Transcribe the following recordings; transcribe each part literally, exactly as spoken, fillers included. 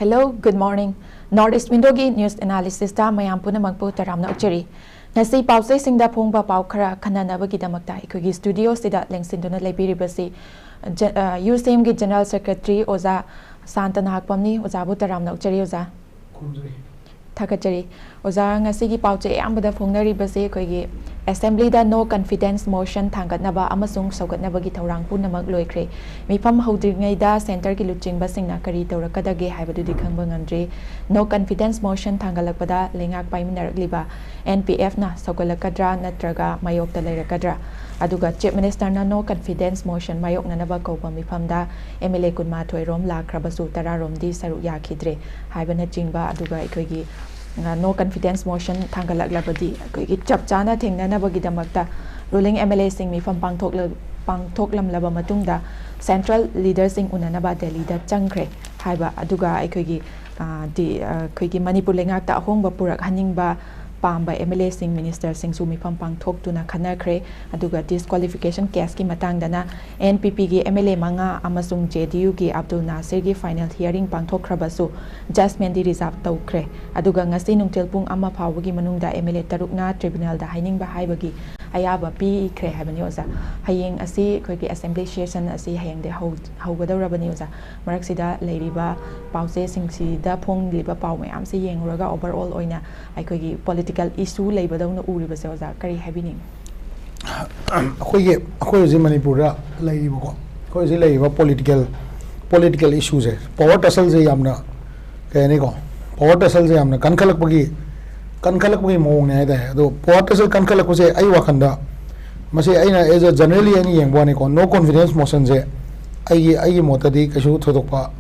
Hello, good morning. North East Windowꯒꯤ news analysisꯇ ꯃꯌꯥꯝ ꯄꯨꯝꯅꯃꯛꯄꯨ ꯇꯔꯥꯝꯅ ꯑꯣꯛꯆꯔꯤ꯫ ꯉꯁꯤ ꯄꯥꯎꯆꯦꯁꯤꯡꯗ ꯐꯣꯡꯕ ꯄꯥꯎ ꯈꯔ ꯈꯟꯅꯅꯕꯒꯤꯗꯃꯛꯇ ꯑꯩꯈꯣꯏꯒꯤ studioꯁꯤꯗ ꯂꯦꯡꯁꯤꯟꯗꯨꯅ ꯂꯩꯕꯤꯔꯤꯕꯁꯤ ꯖ-, ꯑ, ꯌꯨ ꯁꯤ ꯑꯦꯝꯒꯤ General Secretary ꯑꯣꯖꯥ ꯁꯥꯟꯇ ꯅꯍꯥꯛꯄꯝꯅꯤ꯫ ꯑꯣꯖꯥꯕꯨ ꯇꯔꯥꯝꯅ ꯑꯣꯛꯆꯔꯤ, ꯑꯣꯖꯥ꯫ ꯈꯨꯔꯨꯝꯖꯔꯤ꯫ ꯊꯥꯒꯠꯆꯔꯤ꯫ ꯑꯣꯖꯥ, ꯉꯁꯤꯒꯤ ꯄꯥꯎꯆꯦ ꯑꯌꯥꯝꯕꯗ ꯐꯣꯡꯅꯔꯤꯕꯁꯤ ꯑꯩꯈꯣꯏꯒꯤ assemblyꯗ no confidence motion ꯊꯥꯡꯒꯠꯅꯕ ꯑꯃꯁꯨꯡ ꯁꯧꯒꯠꯅꯕꯒꯤ ꯊꯧꯔꯥꯡ ꯄꯨꯝꯅꯃꯛ ꯂꯣꯏꯈ꯭ꯔꯦ꯫ ꯃꯤꯐꯝ ꯍꯧꯗ꯭ꯔꯤꯉꯩꯗ centreꯒꯤ ꯂꯨꯆꯤꯡꯕꯁꯤꯡꯅ ꯀꯔꯤ ꯇꯧꯔꯛꯀꯗꯒꯦ ꯍꯥꯏꯕꯗꯨꯗꯤ ꯈꯪꯕ ꯉꯝꯗ꯭ꯔꯤ꯫ No confidence motion ꯊꯥꯡꯒꯠꯂꯛꯄꯗ ꯂꯩꯉꯥꯛ ꯄꯥꯏꯃꯤꯟꯅꯔꯛꯂꯤꯕ N P Fꯅ ꯁꯧꯒꯠꯂꯛꯀꯗ꯭ꯔꯥ ꯅꯠꯇ꯭ꯔꯒ ꯃꯥꯌꯣꯛꯇ ꯂꯩꯔꯛꯀꯗ꯭ꯔꯥ? ꯑꯗꯨꯒ Chief Ministerꯅ no confidence motion ꯃꯥꯌꯣꯛꯅꯅꯕ ꯀꯧꯕ ꯃꯤꯐꯝꯗ M L A ꯀꯨꯟꯃꯥꯊꯣꯏ ꯔꯣꯝ ꯂꯥꯛꯈ꯭ꯔꯕꯁꯨ ꯇꯔꯥ ꯔꯣꯝꯗꯤ ꯁꯔꯨꯛ ꯌꯥꯈꯤꯗ꯭ꯔꯦ ꯍꯥꯏꯕꯅꯆꯤꯡꯕ, ꯑꯗꯨꯒ ꯑꯩꯈꯣꯏꯒꯤ, ꯑ, no confidence motion ꯊꯥꯡꯒꯠꯂꯛꯂꯕꯗꯤ ꯑꯩꯈꯣꯏꯒꯤ ꯆꯞ ꯆꯥꯅ ꯊꯦꯡꯅꯅꯕꯒꯤꯗꯃꯛꯇ ruling M L Aꯁꯤꯡ ꯃꯤꯐꯝ ꯄꯥꯡꯊꯣꯛꯂ-, ꯄꯥꯡꯊꯣꯛꯂꯝꯂꯕ ꯃꯇꯨꯡꯗ central leaderꯁꯤꯡ ꯎꯅꯅꯕ ꯗꯦꯜꯂꯤꯗ ꯆꯪꯈ꯭ꯔꯦ ꯍꯥꯏꯕ, ꯑꯗꯨꯒ ꯑꯩꯈꯣꯏꯒꯤ, ꯑ, ꯗꯤ-, ꯑ, ꯑꯩꯈꯣꯏꯒꯤ ꯃꯅꯤꯄꯨꯔ ꯂꯩꯉꯥꯛꯇ ꯑꯍꯣꯡꯕ ꯄꯨꯔꯛꯍꯟꯅꯤꯡꯕ ꯄꯥꯝꯕ M L Aꯁꯤꯡ, ministerꯁꯤꯡꯁꯨ ꯃꯤꯐꯝ ꯄꯥꯡꯊꯣꯛꯇꯨꯅ ꯈꯟꯅꯈ꯭ꯔꯦ꯫ ꯑꯗꯨꯒ disqualification caseꯀꯤ ꯃꯇꯥꯡꯗꯅ N P Pꯒꯤ M L A ꯃꯉꯥ ꯑꯃꯁꯨꯡ J D Uꯒꯤ Abdul ꯅꯥꯁꯤꯔꯒꯤ final hearing ꯄꯥꯡꯊꯣꯛꯈ꯭ꯔꯕꯁꯨ judgmentꯗꯤ reserve ꯇꯧꯈ꯭ꯔꯦ꯫ ꯑꯗꯨꯒ ꯉꯁꯤ ꯅꯨꯡꯊꯤꯜ ꯄꯨꯡ ꯑꯃ ꯐꯥꯎꯕꯒꯤ ꯃꯅꯨꯡꯗ M L A ꯇꯔꯨꯛꯅ tribunalꯗ ꯍꯥꯏꯅꯤꯡꯕ ꯍꯥꯏꯕꯒꯤ ꯑꯌꯥꯕ ꯄꯤꯈ꯭ꯔꯦ ꯍꯥꯏꯕꯅꯤ, ꯑꯣꯖꯥ꯫ ꯍꯌꯦꯡ ꯑꯁꯤ ꯑꯩꯈꯣꯏꯒꯤ assembly session ꯑꯁꯤ ꯍꯌꯦꯡꯗꯒꯤ ꯍꯧ-, ꯍꯧꯒꯗꯧꯔꯕꯅꯤ, ꯑꯣꯖꯥ꯫ ꯃꯔꯛꯁꯤꯗ ꯂꯩꯔꯤꯕ ꯄꯥꯎꯆꯦꯁꯤꯡꯁꯤꯗ ꯐꯣꯡꯂꯤꯕ ꯄꯥꯎ ꯃꯌꯥꯝꯁꯤ ꯌꯦꯡꯂꯨꯔꯒ overall ꯑꯣꯏꯅ ꯑꯩꯈꯣꯏꯒꯤ political issue ꯂꯩꯕꯗꯧꯅ ꯎꯔꯤꯕꯁꯦ, ꯑꯣꯖꯥ, ꯀꯔꯤ ꯍꯥꯏꯕꯤꯅꯤꯡꯉꯤ? ꯑꯩꯈꯣꯏꯒꯤ, ꯑꯩꯈꯣꯏ ꯍꯧꯖꯤꯛ ꯃꯅꯤꯄꯨꯔꯗ ꯂꯩꯔꯤꯕꯀꯣ, ꯑꯩꯈꯣꯏ ꯍꯧꯖꯤꯛ ꯂꯩꯔꯤꯕ political, political issueꯁꯦ, power tusslesꯁꯦ ꯌꯥꯝꯅ, ꯀꯩ ꯍꯥꯏꯅꯤꯀꯣ, power tusslesꯁꯦ ꯌꯥꯝꯅ ꯀꯟꯈꯠꯂꯛꯄꯒꯤ, ꯀꯟꯈꯠꯂꯛꯄꯒꯤ ꯃꯑꯣꯡꯅꯦ ꯍꯥꯏꯇꯥꯔꯦ꯫ ꯑꯗꯣ power tussle ꯀꯟꯈꯠꯂꯛꯄꯁꯦ ꯑꯩ ꯋꯥꯈꯜꯗ, ꯃꯁꯤ ꯑꯩꯅ as a generally ꯑꯩꯅ ꯌꯦꯡꯕ ꯋꯥꯅꯤꯀꯣ, no confidence motionꯁꯦ ꯑꯩꯒꯤ, ꯑꯩꯒꯤ ꯃꯣꯠꯇꯗꯤ ꯀꯩꯁꯨ ꯊꯣꯏꯗꯣꯛꯄ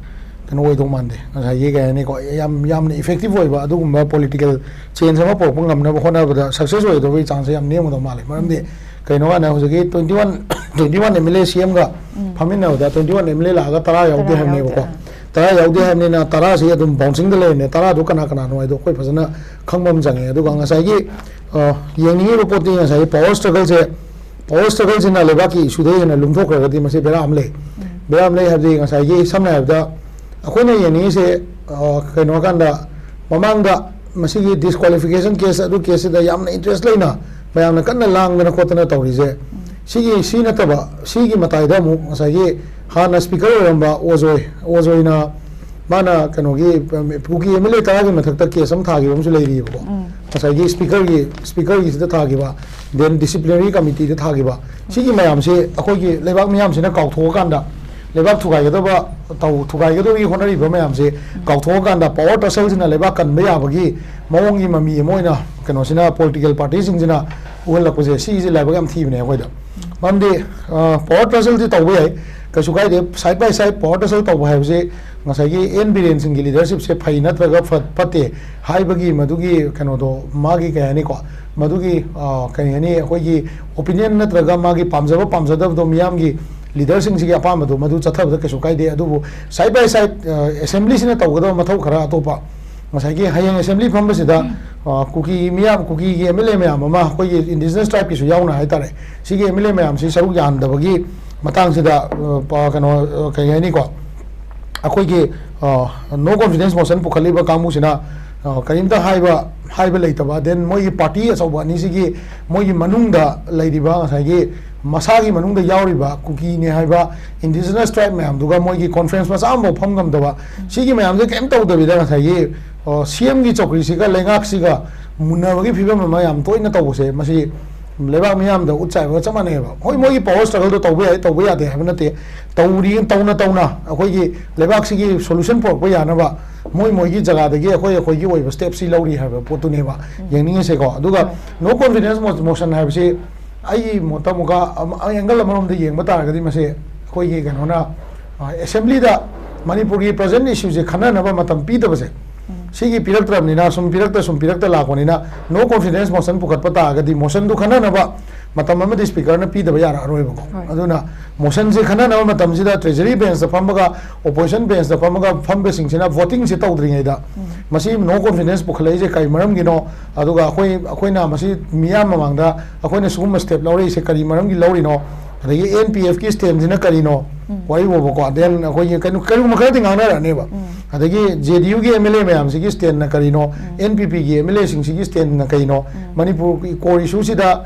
ꯀꯩꯅꯣ ꯑꯣꯏꯗꯧ ꯃꯥꯟꯗꯦ꯫ ꯉꯁꯥꯏꯒꯤ, ꯀꯩ ꯍꯥꯏꯅꯤꯀꯣ, ꯌꯥꯝ, ꯌꯥꯝꯅ effective ꯑꯣꯏꯕ ꯑꯗꯨꯒꯨꯝꯕ political change ꯑꯃ ꯄꯨꯔꯛꯄ ꯉꯝꯅꯕ ꯍꯣꯠꯅꯕꯗ success ꯑꯣꯏꯒꯗꯧꯕꯒꯤ chanceꯁꯦ ꯌꯥꯝ ꯅꯦꯝꯒꯗꯧ ꯃꯥꯜꯂꯦ꯫ ꯃꯔꯝꯗꯤ ꯀꯩꯅꯣ ꯍꯥꯏꯅ ꯍꯧꯖꯤꯛꯀꯤ twenty one, twenty one M L A C Mꯒ ꯐꯝꯃꯤꯟꯅꯕꯗ twenty one M L A ꯂꯥꯛꯑꯒ ꯇꯔꯥ ꯌꯥꯎꯗꯦ ꯇꯔꯥ ꯍꯥꯏꯕꯅꯦꯕꯀꯣ꯫ ꯌꯥꯎꯗꯦ, ꯑꯥ꯫ ꯇꯔꯥ ꯌꯥꯎꯗꯦ ꯍꯥꯏꯕꯅꯤꯅ ꯇꯔꯥꯁꯤ ꯑꯗꯨꯝ bouncingꯗ ꯂꯩꯔꯝꯅꯦ꯫ ꯇꯔꯥꯗꯨ ꯀꯅꯥ ꯀꯅꯥꯅꯣ ꯍꯥꯏꯗꯣ ꯑꯩꯈꯣꯏ ꯐꯖꯅ ꯈꯪꯕ ꯑꯃ ꯆꯪꯉꯦ꯫ ꯑꯗꯨꯒ ꯉꯁꯥꯏꯒꯤ, ꯑ, ꯌꯦꯡꯅꯤꯡꯉꯤꯕ ꯄꯣꯠꯇꯤ ꯉꯁꯥꯏꯒꯤ power struggleꯁꯦ, power struggleꯁꯤꯅ ꯂꯩꯕꯥꯛꯀꯤ issueꯗ ꯍꯦꯟꯅ ꯂꯨꯝꯊꯣꯛꯈ꯭ꯔꯒꯗꯤ ꯃꯁꯤ ꯕꯦꯔꯥ ꯑꯃ ꯂꯩ꯫ ꯕꯦꯔꯥ ꯑꯃ ꯂꯩ ꯍꯥꯏꯕꯗꯤ ꯉꯁꯥꯏꯒꯤ ꯁꯝꯅ ꯍꯥꯏꯔꯕꯗ ꯑꯩꯈꯣꯏꯅ ꯌꯦꯡꯅꯤꯡꯉꯤꯁꯦ, ꯑ, ꯀꯩꯅꯣ ꯍꯥꯏꯀꯥꯟꯗ, ꯃꯃꯥꯡꯗ ꯃꯁꯤꯒꯤ disqualification case, ꯑꯗꯨ case ꯁꯤꯗ ꯌꯥꯝꯅ interest ꯂꯩꯅ ꯃꯌꯥꯝꯅ ꯀꯟꯅ ꯂꯥꯡꯗꯅ ꯈꯣꯠꯇꯅ ꯇꯧꯔꯤꯁꯦ, ꯁꯤꯒꯤ, ꯁꯤ ꯅꯠꯇꯕ, ꯁꯤꯒꯤ ꯃꯇꯥꯏꯗ ꯑꯃꯨꯛ ꯉꯁꯥꯏꯒꯤ ꯍꯥꯟꯅ speaker ꯑꯣꯏꯔꯝꯕ ꯑꯣꯖꯣꯏ, ꯑꯣꯖꯣꯏꯅ ꯃꯥꯅ ꯀꯩꯅꯣꯒꯤ, ꯀꯨꯀꯤ M L A ꯇꯔꯥꯒꯤ ꯃꯊꯛꯇ case ꯑꯃ ꯊꯥꯈꯤꯕ ꯑꯃꯁꯨ ꯂꯩꯔꯤꯕꯀꯣ꯫ ꯉꯁꯥꯏꯒꯤ speaker ꯒꯤ, speaker ꯒꯤꯁꯤꯗ ꯊꯥꯈꯤꯕ, then disciplinary committee ꯗ ꯊꯥꯈꯤꯕ, ꯁꯤꯒꯤ ꯃꯌꯥꯝꯁꯦ ꯑꯩꯈꯣꯏꯒꯤ ꯂꯩꯕꯥꯛ ꯃꯤꯌꯥꯝꯁꯤꯅ ꯀꯥꯎꯊꯣꯛꯑꯀꯥꯟꯗ, ꯂꯩꯕꯥꯛ ꯊꯨꯒꯥꯏꯒꯗꯕ, ꯇꯧ-, ꯊꯨꯒꯥꯏꯒꯗꯕꯒꯤ ꯍꯣꯠꯅꯔꯤꯕ ꯃꯌꯥꯝꯁꯦ ꯀꯥꯎꯊꯣꯛꯑꯀꯥꯟꯗ, power tussle ꯁꯤꯅ ꯂꯩꯕꯥꯛ ꯀꯟꯕ ꯌꯥꯕꯒꯤ ꯃꯑꯣꯡꯒꯤ ꯃꯃꯤ ꯑꯃ ꯑꯣꯏꯅ ꯀꯩꯅꯣꯁꯤꯅ, political party ꯁꯤꯡꯁꯤꯅ ꯎꯍꯜꯂꯛꯄꯁꯦ, ꯁꯤꯁꯦ ꯂꯥꯏꯕꯛ ꯌꯥꯝ ꯊꯤꯕꯅꯦ ꯑꯩꯈꯣꯏꯗ꯫ ꯃꯔꯝꯗꯤ, ꯑ, power tussle ꯗꯤ ꯇꯧꯕ ꯌꯥꯏ, ꯀꯩꯁꯨ ꯀꯥꯏꯗꯦ꯫ Side by side power tussle ꯇꯧꯕ ꯍꯥꯏꯕꯁꯤ ꯉꯁꯥꯏꯒꯤ ꯑꯦꯟ ꯕꯤꯔꯦꯟ ꯁꯤꯡꯒꯤ leadership ꯁꯦ ꯐꯩ ꯅꯠꯇ꯭ꯔꯒ ꯐ-, ꯐꯠꯇꯦ ꯍꯥꯏꯕꯒꯤ ꯃꯗꯨꯒꯤ ꯀꯩꯅꯣꯗꯣ, ꯃꯥꯒꯤ ꯀꯩ ꯍꯥꯏꯅꯤꯀꯣ, ꯃꯗꯨꯒꯤ, ꯑ, ꯀꯩ ꯍꯥꯏꯅꯤ, ꯑꯩꯈꯣꯏꯒꯤ opinion ꯅꯠꯇ꯭ꯔꯒ ꯃꯥꯒꯤ ꯄꯥꯝꯖꯕ ꯄꯥꯝꯖꯗꯕꯗꯣ, ꯃꯤꯌꯥꯝꯒꯤ leader ꯁꯤꯡꯁꯤꯒꯤ ꯑꯄꯥꯝꯕꯗꯣ, ꯃꯗꯨ ꯆꯠꯊꯕꯗ ꯀꯩꯁꯨ ꯀꯥꯏꯗꯦ꯫ ꯑꯗꯨꯕꯨ side by side, ꯑ, assembly ꯁꯤꯅ ꯇꯧꯒꯗꯕ ꯃꯊꯧ ꯈꯔ ꯑꯇꯣꯞꯄ, ꯉꯁꯥꯏꯒꯤ ꯍꯌꯦꯡ assembly ꯐꯝꯕꯁꯤꯗ, ꯑ, ꯀꯨꯀꯤ ꯃꯤꯌꯥꯝ, ꯀꯨꯀꯤꯒꯤ M L A ꯃꯌꯥꯝ ꯑꯃ, ꯑꯩꯈꯣꯏꯒꯤ indigenous tribe ꯀꯤꯁꯨ ꯌꯥꯎꯅ ꯍꯥꯏꯇꯥꯔꯦ, ꯁꯤꯒꯤ M L A ꯃꯌꯥꯝꯁꯤ ꯁꯔꯨꯛ ꯌꯥꯍꯟꯗꯕꯒꯤ ꯃꯇꯥꯡꯁꯤꯗ, ꯑ, ꯄ-, ꯀꯩꯅꯣ, ꯑ, ꯀꯩ ꯍꯥꯏꯅꯤꯀꯣ, ꯑꯩꯈꯣꯏꯒꯤ, ꯑ, no confidence motion ꯄꯨꯈꯠꯂꯤꯕ ꯀꯥꯡꯕꯨꯁꯤꯅ, ꯑ, ꯀꯔꯤꯝꯇ ꯍꯥꯏꯕ, ꯍꯥꯏꯕ ꯂꯩꯇꯕ, then ꯃꯣꯏꯒꯤ party ꯑꯆꯧꯕ ꯑꯅꯤꯁꯤꯒꯤ ꯃꯣꯏꯒꯤ ꯃꯅꯨꯡꯗ ꯂꯩꯔꯤꯕ, ꯉꯁꯥꯏꯒꯤ ꯃꯁꯥꯒꯤ ꯃꯅꯨꯡꯗ ꯌꯥꯎꯔꯤꯕ ꯀꯨꯀꯤꯅꯦ ꯍꯥꯏꯕ indigenous tribe ꯃꯌꯥꯝꯗꯨꯒ ꯃꯣꯏꯒꯤ conference ꯃꯆꯥ ꯑꯃꯐꯥꯎ ꯐꯝ ꯉꯝꯗꯕ, ꯁꯤꯒꯤ ꯃꯌꯥꯝꯁꯦ ꯀꯔꯤꯝ ꯇꯧꯗꯕꯤꯗ ꯉꯁꯥꯏꯒꯤ, ꯑ, C M ꯒꯤ ꯆꯧꯀ꯭ꯔꯤꯁꯤꯒ ꯂꯩꯉꯥꯛꯁꯤꯒ ꯃꯨꯟꯅꯕꯒꯤ ꯐꯤꯕꯝ ꯑꯃ ꯌꯥꯝ ꯇꯣꯏꯅ ꯇꯧꯕꯁꯦ, ꯃꯁꯤ ꯂꯩꯕꯥꯛ ꯃꯤꯌꯥꯝꯗ ꯎꯠ ꯆꯥꯏꯕꯒ ꯆꯞ ꯃꯥꯟꯅꯩꯑꯕ꯫ ꯍꯣꯏ, ꯃꯣꯏꯒꯤ power struggle ꯗꯣ ꯇꯧꯕ ꯌꯥꯏ, ꯇꯧꯕ ꯌꯥꯗꯦ ꯍꯥꯏꯕ ꯅꯠꯇꯦ, ꯇꯧꯔꯤ, ꯇꯧꯅ ꯇꯧꯅ ꯑꯩꯈꯣꯏꯒꯤ ꯂꯩꯕꯥꯛꯁꯤꯒꯤ solution ꯄꯨꯔꯛꯄ ꯌꯥꯅꯕ ꯃꯣꯏ ꯃꯣꯏꯒꯤ ꯖꯒꯥꯗꯒꯤ ꯑꯩꯈꯣꯏ ꯑꯩꯈꯣꯏꯒꯤ ꯑꯣꯏꯕ step ꯁꯤ ꯂꯧꯔꯤ ꯍꯥꯏꯕ ꯄꯣꯠꯇꯨꯅꯦꯕ ꯌꯦꯡꯅꯤꯡꯉꯤꯁꯦꯀꯣ꯫ ꯑꯗꯨꯒ no confidence mo-, motion ꯍꯥꯏꯕꯁꯤ ꯑꯩꯒꯤ ꯃꯣꯠꯇ ꯑꯃꯨꯛꯀ ꯑꯃ-, angle ꯑꯃꯔꯣꯝꯗ ꯌꯦꯡꯕ ꯇꯥꯔꯒꯗꯤ, ꯃꯁꯤ ꯑꯩꯈꯣꯏꯒꯤ ꯀꯩꯅꯣꯅ, ꯑ, assembly ꯗ ꯃꯅꯤꯄꯨꯔꯒꯤ present issue ꯁꯦ ꯈꯟꯅꯅꯕ ꯃꯇꯝ ꯄꯤꯗꯕꯁꯦ, ꯁꯤꯒꯤ ꯄꯤꯔꯛꯇ꯭ꯔꯕꯅꯤꯅ, ꯁꯨꯝ ꯄꯤꯔꯛꯇ, ꯁꯨꯝ ꯄꯤꯔꯛꯇ ꯂꯥꯛꯄꯅꯤꯅ, no confidence motion ꯄꯨꯈꯠꯄ ꯇꯥꯔꯒꯗꯤ motion ꯗꯨ ꯈꯟꯅꯅꯕ ꯃꯇꯝ ꯑꯃꯗꯤ speaker ꯅ ꯄꯤꯗꯕ ꯌꯥꯔꯛꯑꯔꯣꯏꯕꯀꯣ꯫ ꯍꯣꯏ꯫ ꯑꯗꯨꯅ motion ꯁꯦ ꯈꯟꯅꯅꯕ ꯃꯇꯝꯁꯤꯗ treasury bench ꯇ ꯐꯝꯃꯒ, opposition bench ꯇ ꯐꯝꯃꯒ ꯐꯝꯕꯁꯤꯡꯁꯤꯅ voting ꯁꯦ ꯇꯧꯗ꯭ꯔꯤꯉꯩꯗ, ꯃꯁꯤ no confidence ꯄꯨꯈꯠꯂꯛꯏꯁꯦ ꯀꯔꯤ ꯃꯔꯝꯒꯤꯅꯣ? ꯑꯗꯨꯒ ꯑꯩꯈꯣꯏ, ꯑꯩꯈꯣꯏꯅ ꯃꯁꯤ ꯃꯤꯌꯥꯝ ꯃꯃꯥꯡꯗ ꯑꯩꯈꯣꯏꯅ ꯁꯤꯒꯨꯝꯕ step ꯂꯧꯔꯛꯏꯁꯦ ꯀꯔꯤ ꯃꯔꯝꯒꯤ ꯂꯧꯔꯤꯅꯣ? ꯑꯗꯒꯤ N P F ꯀꯤ stand ꯁꯤꯅ ꯀꯔꯤꯅꯣ? ꯋꯥꯔꯤ ꯐꯥꯎꯕꯀꯣ, ꯗꯦꯟ ꯑꯩꯈꯣꯏꯒꯤ ꯀꯩꯅꯣ, ꯀꯩꯅꯣꯒꯨꯝꯕ ꯈꯔꯗꯤ ꯉꯥꯡꯅꯔꯛꯑꯅꯦꯕ꯫ ꯑꯗꯒꯤ ꯖꯦ ꯗꯤ ꯌꯨꯒꯤ ꯑꯦꯝ ꯑꯦꯜ ꯑꯦ ꯃꯌꯥꯝꯁꯤꯒꯤ ꯁ꯭ꯇꯦꯟꯅ ꯀꯔꯤꯅꯣ, ꯑꯦꯟ ꯄꯤ ꯄꯤꯒꯤ ꯑꯦꯝ ꯑꯦꯜ ꯑꯦꯁꯤꯡꯁꯤꯒꯤ ꯁ꯭ꯇꯦꯟꯅ ꯀꯩꯅꯣ, ꯃꯅꯤꯄꯨꯔꯒꯤ ꯀꯣꯔ ꯏꯁꯨꯁꯤꯗ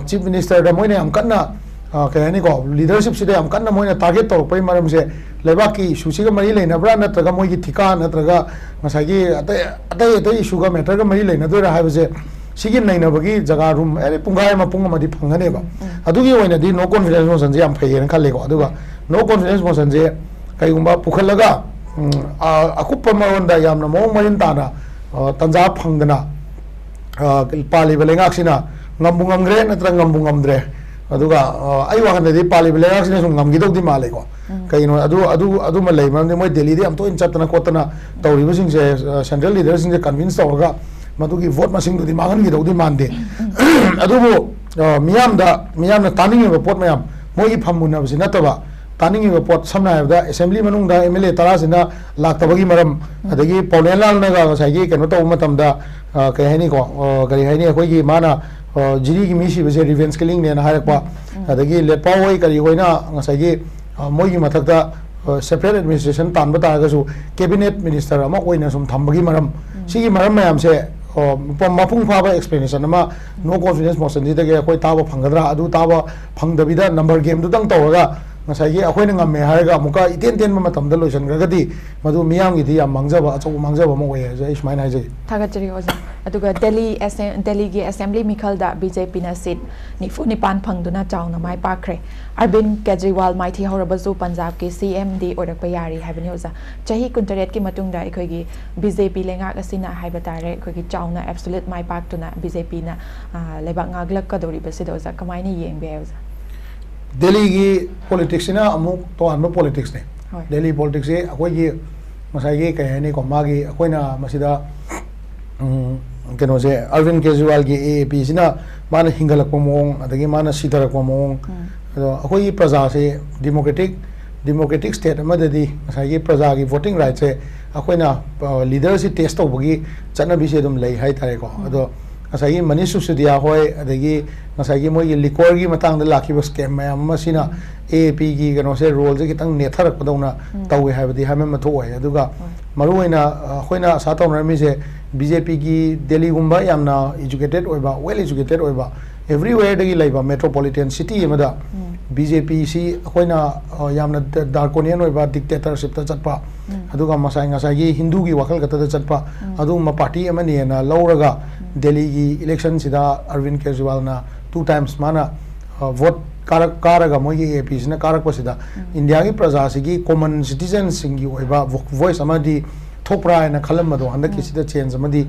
ꯆꯤꯐ ꯃꯤꯅꯤꯁꯇꯔꯗ ꯃꯣꯏꯅ ꯌꯥꯝ ꯀꯟꯅ, ꯑ, ꯀꯩ ꯍꯥꯏꯅꯤꯀꯣ, ꯂꯤꯗꯔꯁꯤꯞꯁꯤꯗ ꯌꯥꯝ ꯀꯟꯅ ꯃꯣꯏꯅ ꯇꯥꯔꯒꯦꯠ ꯇꯧꯔꯛꯄꯒꯤ ꯃꯔꯝꯁꯦ ꯂꯩꯕꯥꯛꯀꯤ ꯏꯁꯨꯁꯤꯒ ꯃꯔꯤ ꯂꯩꯅꯕ꯭ꯔꯥ, ꯅꯠꯇ꯭ꯔꯒ ꯃꯣꯏꯒꯤ ꯊꯤꯀꯥ, ꯅꯠꯇ꯭ꯔꯒ ꯉꯁꯥꯏꯒꯤ ꯑꯇꯩ ꯑꯇꯩ ꯑꯇꯩ ꯏꯁꯨꯒ, ꯃꯦꯇꯔꯒ ꯃꯔꯤ ꯂꯩꯅꯗꯣꯏꯔꯥ ꯍꯥꯏꯕꯁꯦ, ꯁꯤꯒꯤ ꯅꯩꯅꯕꯒꯤ ꯖꯒꯥ ꯔꯨꯝ ꯑꯦ ꯄꯨꯡꯈꯥꯏ ꯑꯃ, ꯄꯨꯡ ꯑꯃꯗꯤ ꯐꯪꯒꯅꯦꯕ꯫ ꯑꯗꯨꯒꯤ ꯑꯣꯏꯅꯗꯤ ꯅꯣ ꯀꯣꯟꯐꯤꯗꯦꯟꯁ ꯃꯣꯁꯟꯁꯦ ꯌꯥꯝ ꯐꯩꯌꯦꯅ ꯈꯜꯂꯦꯀꯣ꯫ ꯑꯗꯨꯒ ꯅꯣ ꯀꯣꯟꯐꯤꯗꯦꯟꯁ ꯃꯣꯁꯟꯁꯦ ꯀꯩꯒꯨꯝꯕ ꯄꯨꯈꯠꯂꯒ, ꯎꯝ, ꯑ, ꯑꯀꯨꯞꯄ ꯃꯔꯣꯟꯗ ꯌꯥꯝꯅ ꯃꯑꯣꯡ ꯃꯔꯤꯟ ꯇꯥꯅ, ꯑ, ꯇꯥꯟꯖꯥ ꯐꯪꯗꯅ, ꯑ, ꯄꯥꯜꯂꯤꯕ ꯂꯩꯉꯥꯛꯁꯤꯅ ꯉꯝꯕꯨ ꯉꯝꯈ꯭ꯔꯦ ꯅꯠꯇ꯭ꯔꯒ ꯉꯝꯕꯨ ꯉꯝꯗ꯭ꯔꯦ꯫ ꯑꯗꯨꯒ, ꯑ, ꯑꯩ ꯋꯥꯈꯜꯗꯗꯤ ꯄꯥꯜꯂꯤꯕ ꯂꯩꯉꯥꯛꯁꯤꯅ ꯁꯨꯝ ꯉꯝꯈꯤꯗꯧꯗꯤ ꯃꯥꯜꯂꯦꯀꯣ꯫ ꯀꯩꯒꯤꯅꯣ ꯑꯗꯨ, ꯑꯗꯨ, ꯑꯗꯨꯃ ꯂꯩ, ꯃꯔꯝꯗꯤ ꯃꯣꯏ ꯗꯦꯜꯂꯤꯗ ꯌꯥꯝ ꯇꯣꯏꯅ ꯆꯠꯇꯅ ꯈꯣꯠꯇꯅ ꯇꯧꯔꯤꯕꯁꯤꯡꯁꯦ, ꯑ, ꯁꯦꯟꯇ꯭ꯔꯦꯜ ꯂꯤꯗꯔꯁꯤꯡꯁꯦ ꯀꯟꯚꯤꯟꯁ ꯇꯧꯔꯒ ꯃꯗꯨꯒꯤ ꯚꯣꯠ ꯃꯁꯤꯡꯗꯨꯗꯤ ꯃꯥꯡꯍꯟꯈꯤꯗꯧꯗꯤ ꯃꯥꯟꯗꯦ꯫ ꯑꯗꯨꯕꯨ, ꯑ, ꯃꯤꯌꯥꯝꯗ, ꯃꯤꯌꯥꯝꯅ ꯇꯥꯅꯤꯡꯉꯤꯕ ꯄꯣꯠ ꯃꯌꯥꯝ, ꯃꯣꯏꯒꯤ ꯐꯝ ꯃꯨꯟꯅꯕꯁꯤ ꯅꯠꯇꯕ, ꯇꯥꯅꯤꯡꯉꯤꯕ ꯄꯣꯠ, ꯁꯝꯅ ꯍꯥꯏꯔꯕꯗ, ꯑꯦꯁꯦꯝꯕ꯭ꯂꯤ ꯃꯅꯨꯡꯗ ꯑꯦꯝ ꯑꯦꯜ ꯑꯦ ꯇꯔꯥꯁꯤꯅ ꯂꯥꯛꯇꯕꯒꯤ ꯃꯔꯝ, ꯑꯗꯒꯤ ꯄꯥꯎꯂꯦꯟ ꯂꯥꯜꯅꯒ ꯉꯁꯥꯏꯒꯤ ꯀꯩꯅꯣ ꯇꯧꯕ ꯃꯇꯝꯗ, ꯑ, ꯀꯩ ꯍꯥꯏꯅꯤꯀꯣ, ꯑ, ꯀꯔꯤ ꯍꯥꯏꯅꯤ, ꯑꯩꯈꯣꯏꯒꯤ ꯃꯥꯅ, ꯑ, ꯖꯤꯔꯤꯒꯤ ꯃꯤ ꯁꯤꯕꯁꯦ ꯔꯤꯚꯦꯟꯁ ꯀꯤꯂꯤꯡꯅꯦꯅ ꯍꯥꯏꯔꯛꯄ, ꯑꯗꯒꯤ ꯂꯦꯠꯄꯥꯎ ꯍꯣꯏ ꯀꯔꯤ ꯍꯣꯏꯅ ꯉꯁꯥꯏꯒꯤ, ꯑ, ꯃꯣꯏꯒꯤ ꯃꯊꯛꯇ, ꯑ, ꯁꯦꯄꯔꯦꯠ ꯑꯦꯗꯃꯤꯅꯤꯁꯇ꯭ꯔꯦꯁꯟ ꯇꯥꯟꯕ ꯇꯥꯔꯒꯁꯨ ꯀꯦꯕꯤꯅꯦꯠ ꯃꯤꯅꯤꯁꯇꯔ ꯑꯃ ꯑꯣꯏꯅ ꯁꯨꯝ ꯊꯝꯕꯒꯤ ꯃꯔꯝ, ꯁꯤꯒꯤ ꯃꯔꯝ ꯃꯌꯥꯝꯁꯦ, ꯑ, ꯃꯄꯨꯡ ꯐꯥꯕ ꯑꯦꯛꯁꯄ꯭ꯂꯦꯅꯦꯁꯟ ꯑꯃ ꯅꯣ ꯀꯣꯟꯐꯤꯗꯦꯟꯁ ꯃꯣꯁꯟꯁꯤꯗꯒꯤ ꯑꯩꯈꯣꯏ ꯇꯥꯕ ꯐꯪꯒꯗ꯭ꯔꯥ? ꯑꯗꯨ ꯇꯥꯕ ꯐꯪꯗꯕꯤꯗ ꯅꯝꯕꯔ ꯒꯦꯝꯗꯨꯗꯪ ꯇꯧꯔꯒ ꯉꯁꯥꯏꯒꯤ ꯑꯩꯈꯣꯏꯅ ꯉꯝꯃꯦ ꯍꯥꯏꯔꯒ ꯑꯃꯨꯛꯀ ꯏꯇꯦꯟ ꯇꯦꯟꯕ ꯃꯇꯝꯗ ꯂꯣꯏꯁꯤꯟꯈ꯭ꯔꯒꯗꯤ ꯃꯗꯨ ꯃꯤꯌꯥꯝꯒꯤꯗꯤ ꯌꯥꯝ ꯃꯥꯡꯖꯕ, ꯑꯆꯧꯕ ꯃꯥꯡꯖꯕ ꯑꯃ ꯑꯣꯏ ꯍꯥꯏꯁꯦ ꯑꯩ ꯁꯨꯃꯥꯏꯅ ꯍꯥꯏꯖꯒꯦ꯫ ꯊꯥꯒꯠꯆꯔꯤ ꯑꯣꯖꯥ꯫ ꯑꯗꯨꯒ ꯗꯦꯜꯂꯤ ꯑꯦꯁꯦ-, ꯗꯦꯜꯂꯤꯒꯤ ꯑꯦꯁꯦꯝꯕ꯭ꯂꯤ ꯃꯤꯈꯜꯗ ꯕꯤ ꯖꯦ ꯄꯤꯅ ꯁꯤꯠ ꯅꯤꯐꯨ ꯅꯤꯄꯥꯟ ꯐꯪꯗꯨꯅ ꯆꯥꯎꯅ ꯃꯥꯏ ꯄꯥꯛꯈ꯭ꯔꯦ꯫ ꯑꯔꯕꯤꯟ ꯀꯦꯖ꯭ꯔꯤꯋꯥꯜ ꯃꯥꯏꯊꯤ ꯍꯧꯔꯕꯁꯨ ꯄꯟꯖꯥꯕꯀꯤ ꯁꯤ ꯑꯦꯝꯗꯤ ꯑꯣꯏꯔꯛꯄ ꯌꯥꯔꯤ ꯍꯥꯏꯕꯅꯤ ꯑꯣꯖꯥ꯫ ꯆꯍꯤ ꯀꯨꯟꯇꯔꯦꯠꯀꯤ ꯃꯇꯨꯡꯗ ꯑꯩꯈꯣꯏꯒꯤ ꯕꯤ ꯖꯦ ꯄꯤ ꯂꯩꯉꯥꯛ ꯑꯁꯤꯅ ꯍꯥꯏꯕ ꯇꯥꯔꯦ, ꯑꯩꯈꯣꯏꯒꯤ ꯆꯥꯎꯅ ꯑꯦꯕꯁꯣꯂ꯭ꯌꯨꯠ ꯃꯥꯏ ꯄꯥꯛꯇꯨꯅ ꯕꯤ ꯖꯦ ꯄꯤꯅ, ꯑ, ꯂꯩꯕꯥꯛ ꯉꯥꯛꯂꯛꯀꯗꯧꯔꯤꯕꯁꯤꯗ ꯑꯣꯖꯥ ꯀꯃꯥꯏꯅ ꯌꯦꯡꯕ ꯌꯥꯏ ꯑꯣꯖꯥ? ꯗꯦꯜꯂꯤꯒꯤ ꯄꯣꯂꯤꯇꯤꯛꯁꯁꯤꯅ ꯑꯃꯨꯛ ꯇꯣꯉꯥꯟꯕ ꯄꯣꯂꯤꯇꯤꯛꯁꯅꯦ꯫ ꯍꯣꯏ꯫ ꯗꯦꯜꯂꯤ ꯄꯣꯂꯤꯇꯤꯛꯁꯁꯤ ꯑꯩꯈꯣꯏꯒꯤ ꯉꯁꯥꯏꯒꯤ ꯀꯩ ꯍꯥꯏꯅꯤꯀꯣ, ꯃꯥꯒꯤ ꯑꯩꯈꯣꯏꯅ ꯃꯁꯤꯗ, ꯎꯝ, ꯀꯩꯅꯣꯁꯦ, ꯑꯔꯕꯤꯟ ꯀꯦꯖ꯭ꯔꯤꯋꯥꯜꯒꯤ ꯑꯦ ꯑꯦ ꯄꯤꯁꯤꯅ ꯃꯥꯅ ꯍꯤꯡꯒꯠꯂꯛꯄ ꯃꯑꯣꯡ, ꯑꯗꯒꯤ ꯃꯥꯅ ꯁꯤꯊꯔꯛꯄ ꯃꯑꯣꯡ, ꯑꯗꯣ ꯑꯩꯈꯣꯏꯒꯤ ꯄ꯭ꯔꯖꯥꯁꯦ ꯗꯤꯃꯣꯀ꯭ꯔꯦꯇꯤꯛ, ꯗꯤꯃꯣꯀ꯭ꯔꯦꯇꯤꯛ ꯁ꯭ꯇꯦꯠ ꯑꯃꯗꯗꯤ ꯉꯁꯥꯏꯒꯤ ꯄ꯭ꯔꯖꯥꯒꯤ ꯚꯣꯇꯤꯡ ꯔꯥꯏꯠꯁꯦ ꯑꯩꯈꯣꯏꯅ, ꯑ, ꯂꯤꯗꯔꯁꯤ ꯇꯦꯁ ꯇꯧꯕꯒꯤ ꯆꯠꯅꯕꯤꯁꯦ ꯑꯗꯨꯝ ꯂꯩ ꯍꯥꯏꯇꯥꯔꯦꯀꯣ꯫ ꯑꯗꯣ ꯉꯁꯥꯏꯒꯤ ꯃꯅꯤꯁ ꯁꯨꯁꯨꯗꯤꯌꯥ ꯍꯣꯏ, ꯑꯗꯒꯤ ꯉꯁꯥꯏꯒꯤ ꯃꯣꯏꯒꯤ ꯂꯤꯀꯣꯔꯒꯤ ꯃꯇꯥꯡꯗ ꯂꯥꯛꯈꯤꯕ ꯁ꯭ꯀꯦꯝ ꯃꯌꯥꯝ ꯑꯃ ꯁꯤꯅ ꯑꯦ ꯑꯦ ꯄꯤꯒꯤ ꯀꯩꯅꯣꯁꯦ, ꯔꯣꯜꯁꯦ ꯈꯤꯇꯪ ꯅꯦꯠꯊꯔꯛꯄꯗꯧꯅ ꯇꯧꯋꯦ ꯍꯥꯏꯕꯗꯤ ꯍꯥꯏꯃꯟꯕ ꯊꯣꯛꯑꯣꯏ꯫ ꯑꯗꯨꯒ ꯃꯔꯨꯑꯣꯏꯅ ꯑꯩꯈꯣꯏꯅ ꯑꯁꯥ ꯇꯧꯅꯔꯝꯃꯤꯁꯦ, ꯕꯤ ꯖꯦ ꯄꯤꯒꯤ ꯗꯦꯜꯂꯤꯒꯨꯝꯕ ꯌꯥꯝꯅ ꯏꯖꯨꯀꯦꯇꯦꯠ ꯑꯣꯏꯕ, ꯋꯦꯜ ꯏꯖꯨꯀꯦꯇꯦꯠ ꯑꯣꯏꯕ, ꯑꯦꯕ꯭ꯔꯤꯋꯦꯌꯔꯗꯒꯤ ꯂꯩꯕ ꯃꯦꯇ꯭ꯔꯣꯄꯣꯂꯤꯇꯦꯟ ꯁꯤꯇꯤ ꯑꯃꯗ ꯕꯤ ꯖꯦ ꯄꯤꯁꯤ ꯑꯩꯈꯣꯏꯅ ꯌꯥꯝꯅ ꯗꯥꯔꯀꯣꯅꯤꯌꯟ ꯑꯣꯏꯕ ꯗꯤꯛꯇꯦꯇꯔꯁꯤꯞꯇ ꯆꯠꯄ, ꯑꯗꯨꯒ ꯉꯁꯥꯏ ꯉꯁꯥꯏꯒꯤ ꯍꯤꯟꯗꯨꯒꯤ ꯋꯥꯈꯜ ꯈꯛꯇꯗ ꯆꯠꯄ ꯑꯗꯨꯒꯨꯝꯕ ꯄꯥꯔꯇꯤ ꯑꯃꯅꯦꯅ ꯂꯧꯔꯒ ꯗꯦꯜꯂꯤꯒꯤ ꯏꯂꯦꯛꯁꯟꯁꯤꯗ ꯑꯔꯕꯤꯟ ꯀꯦꯖꯔꯤꯋꯥꯜꯅ ꯇꯨ ꯇꯥꯏꯝꯁ ꯃꯥꯅ ꯚꯣꯠ ꯀꯥꯔꯛ ꯀꯥꯔꯒ ꯃꯣꯏꯒꯤ ꯑꯦ ꯄꯤꯁꯤꯅ ꯀꯥꯔꯛꯄꯁꯤꯗ ꯏꯟꯗꯤꯌꯥꯒꯤ ꯄ꯭ꯔꯖꯥꯁꯤꯒꯤ ꯀꯣꯃꯟ ꯁꯤꯇꯤꯖꯟꯁꯤꯡꯒꯤ ꯑꯣꯏꯕ ꯚꯣꯏꯁ ꯑꯃꯗꯤ ꯊꯣꯛꯄ꯭ꯔꯥ ꯍꯥꯏꯅ ꯈꯜꯂꯝꯕꯗꯣ ꯍꯟꯗꯛꯀꯤꯁꯤꯗ ꯆꯦꯟꯖ ꯑꯃꯗꯤ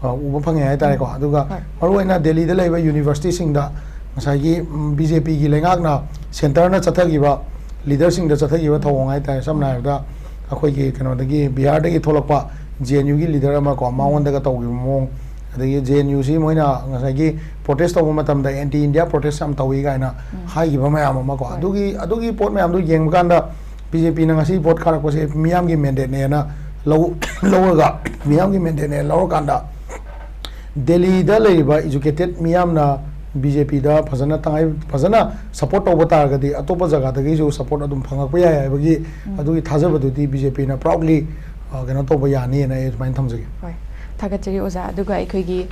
ꯎꯕ ꯐꯪꯉꯦ ꯍꯥꯏꯇꯥꯔꯦꯀꯣ꯫ ꯑꯗꯨꯒ ꯃꯔꯨꯑꯣꯏꯅ ꯗꯦꯜꯂꯤꯗ ꯂꯩꯕ ꯌꯨꯅꯤꯚꯔꯁꯤꯇꯤꯁꯤꯡꯗ ꯉꯁꯥꯏꯒꯤ ꯕꯤ ꯖꯦ ꯄꯤꯒꯤ ꯂꯩꯉꯥꯛꯅ ꯁꯦꯟꯇꯔꯅ ꯆꯠꯊꯈꯤꯕ ꯂꯤꯗꯔꯁꯤꯡꯗ ꯆꯠꯊꯈꯤꯕ ꯊꯧꯑꯣꯡ ꯍꯥꯏꯇꯥꯔꯦ꯫ ꯁꯝꯅ ꯍꯥꯏꯔꯕꯗ ꯑꯩꯈꯣꯏꯒꯤ ꯀꯩꯅꯣꯗꯒꯤ ꯕꯤꯍꯥꯔꯗꯒꯤ ꯊꯣꯛꯂꯛꯄ ꯖꯦ ꯑꯦꯟ ꯌꯨꯒꯤ ꯂꯤꯗꯔ ꯑꯃ ꯀꯣ, ꯃꯉꯣꯟꯗꯒ ꯇꯧꯈꯤꯕ ꯃꯑꯣꯡ, ꯑꯗꯒꯤ ꯖꯦ ꯑꯦꯟ ꯌꯨꯁꯤ ꯃꯣꯏꯅ ꯉꯁꯥꯏꯒꯤ ꯄ꯭ꯔꯣꯇꯦꯁ ꯇꯧꯕ ꯃꯇꯝꯗ ꯑꯦꯟꯇꯤ ꯏꯟꯗꯤꯌꯥ ꯄ꯭ꯔꯣꯇꯦꯁ ꯌꯥꯝ ꯇꯧꯏ ꯀꯥꯏꯅ ꯍꯥꯏꯈꯤꯕ ꯃꯌꯥꯝ ꯑꯃ ꯀꯣ꯫ ꯑꯗꯨꯒꯤ ꯑꯗꯨꯒꯤ ꯄꯣꯠ ꯃꯌꯥꯝꯗꯨ ꯌꯦꯡꯕ ꯀꯥꯟꯗ ꯕꯤ ꯖꯦ ꯄꯤꯅ ꯉꯁꯤ ꯚꯣꯠ ꯀꯥꯔꯛꯄꯁꯦ ꯃꯤꯌꯥꯝꯒꯤ ꯃꯦꯟꯗꯦꯠꯅꯦꯅ ꯂꯧ ꯂꯧꯔꯒ, ꯃꯤꯌꯥꯝꯒꯤ ꯃꯦꯟꯗꯦꯠꯅꯦꯅ ꯂꯧꯔꯀꯥꯟꯗ ꯗꯦꯜꯂꯤꯗ ꯂꯩꯔꯤꯕ ꯏꯖꯨꯀꯦꯇꯦꯠ ꯃꯤꯌꯥꯝꯅ ꯕꯤ ꯖꯦ ꯄꯤꯗ ꯐꯖꯅ ꯇꯉꯥꯏ ꯐꯖꯅ ꯁꯞꯄꯣꯔꯠ ꯇꯧꯕ ꯇꯥꯔꯒꯗꯤ ꯑꯇꯣꯞꯄ ꯖꯒꯥꯗꯒꯤꯁꯨ ꯁꯞꯄꯣꯔꯠ ꯑꯗꯨꯝ ꯐꯪꯉꯛꯄ ꯌꯥꯏ ꯍꯥꯏꯕꯒꯤ ꯑꯗꯨꯒꯤ ꯊꯥꯖꯕꯗꯨꯗꯤ ꯕꯤ ꯖꯦ ꯄꯤꯅ ꯄ꯭ꯔꯥꯎꯗꯂꯤ ꯀꯩꯅꯣ ꯇꯧꯕ ꯌꯥꯅꯤꯅ ꯑꯩ ꯑꯗꯨꯃꯥꯏꯅ ꯊꯝꯖꯒꯦ꯫ ꯍꯣꯏ, ꯊꯥꯒꯠꯆꯔꯤ ꯑꯣꯖꯥ꯫ ꯑꯗꯨꯒ ꯑꯩꯈꯣꯏꯒꯤ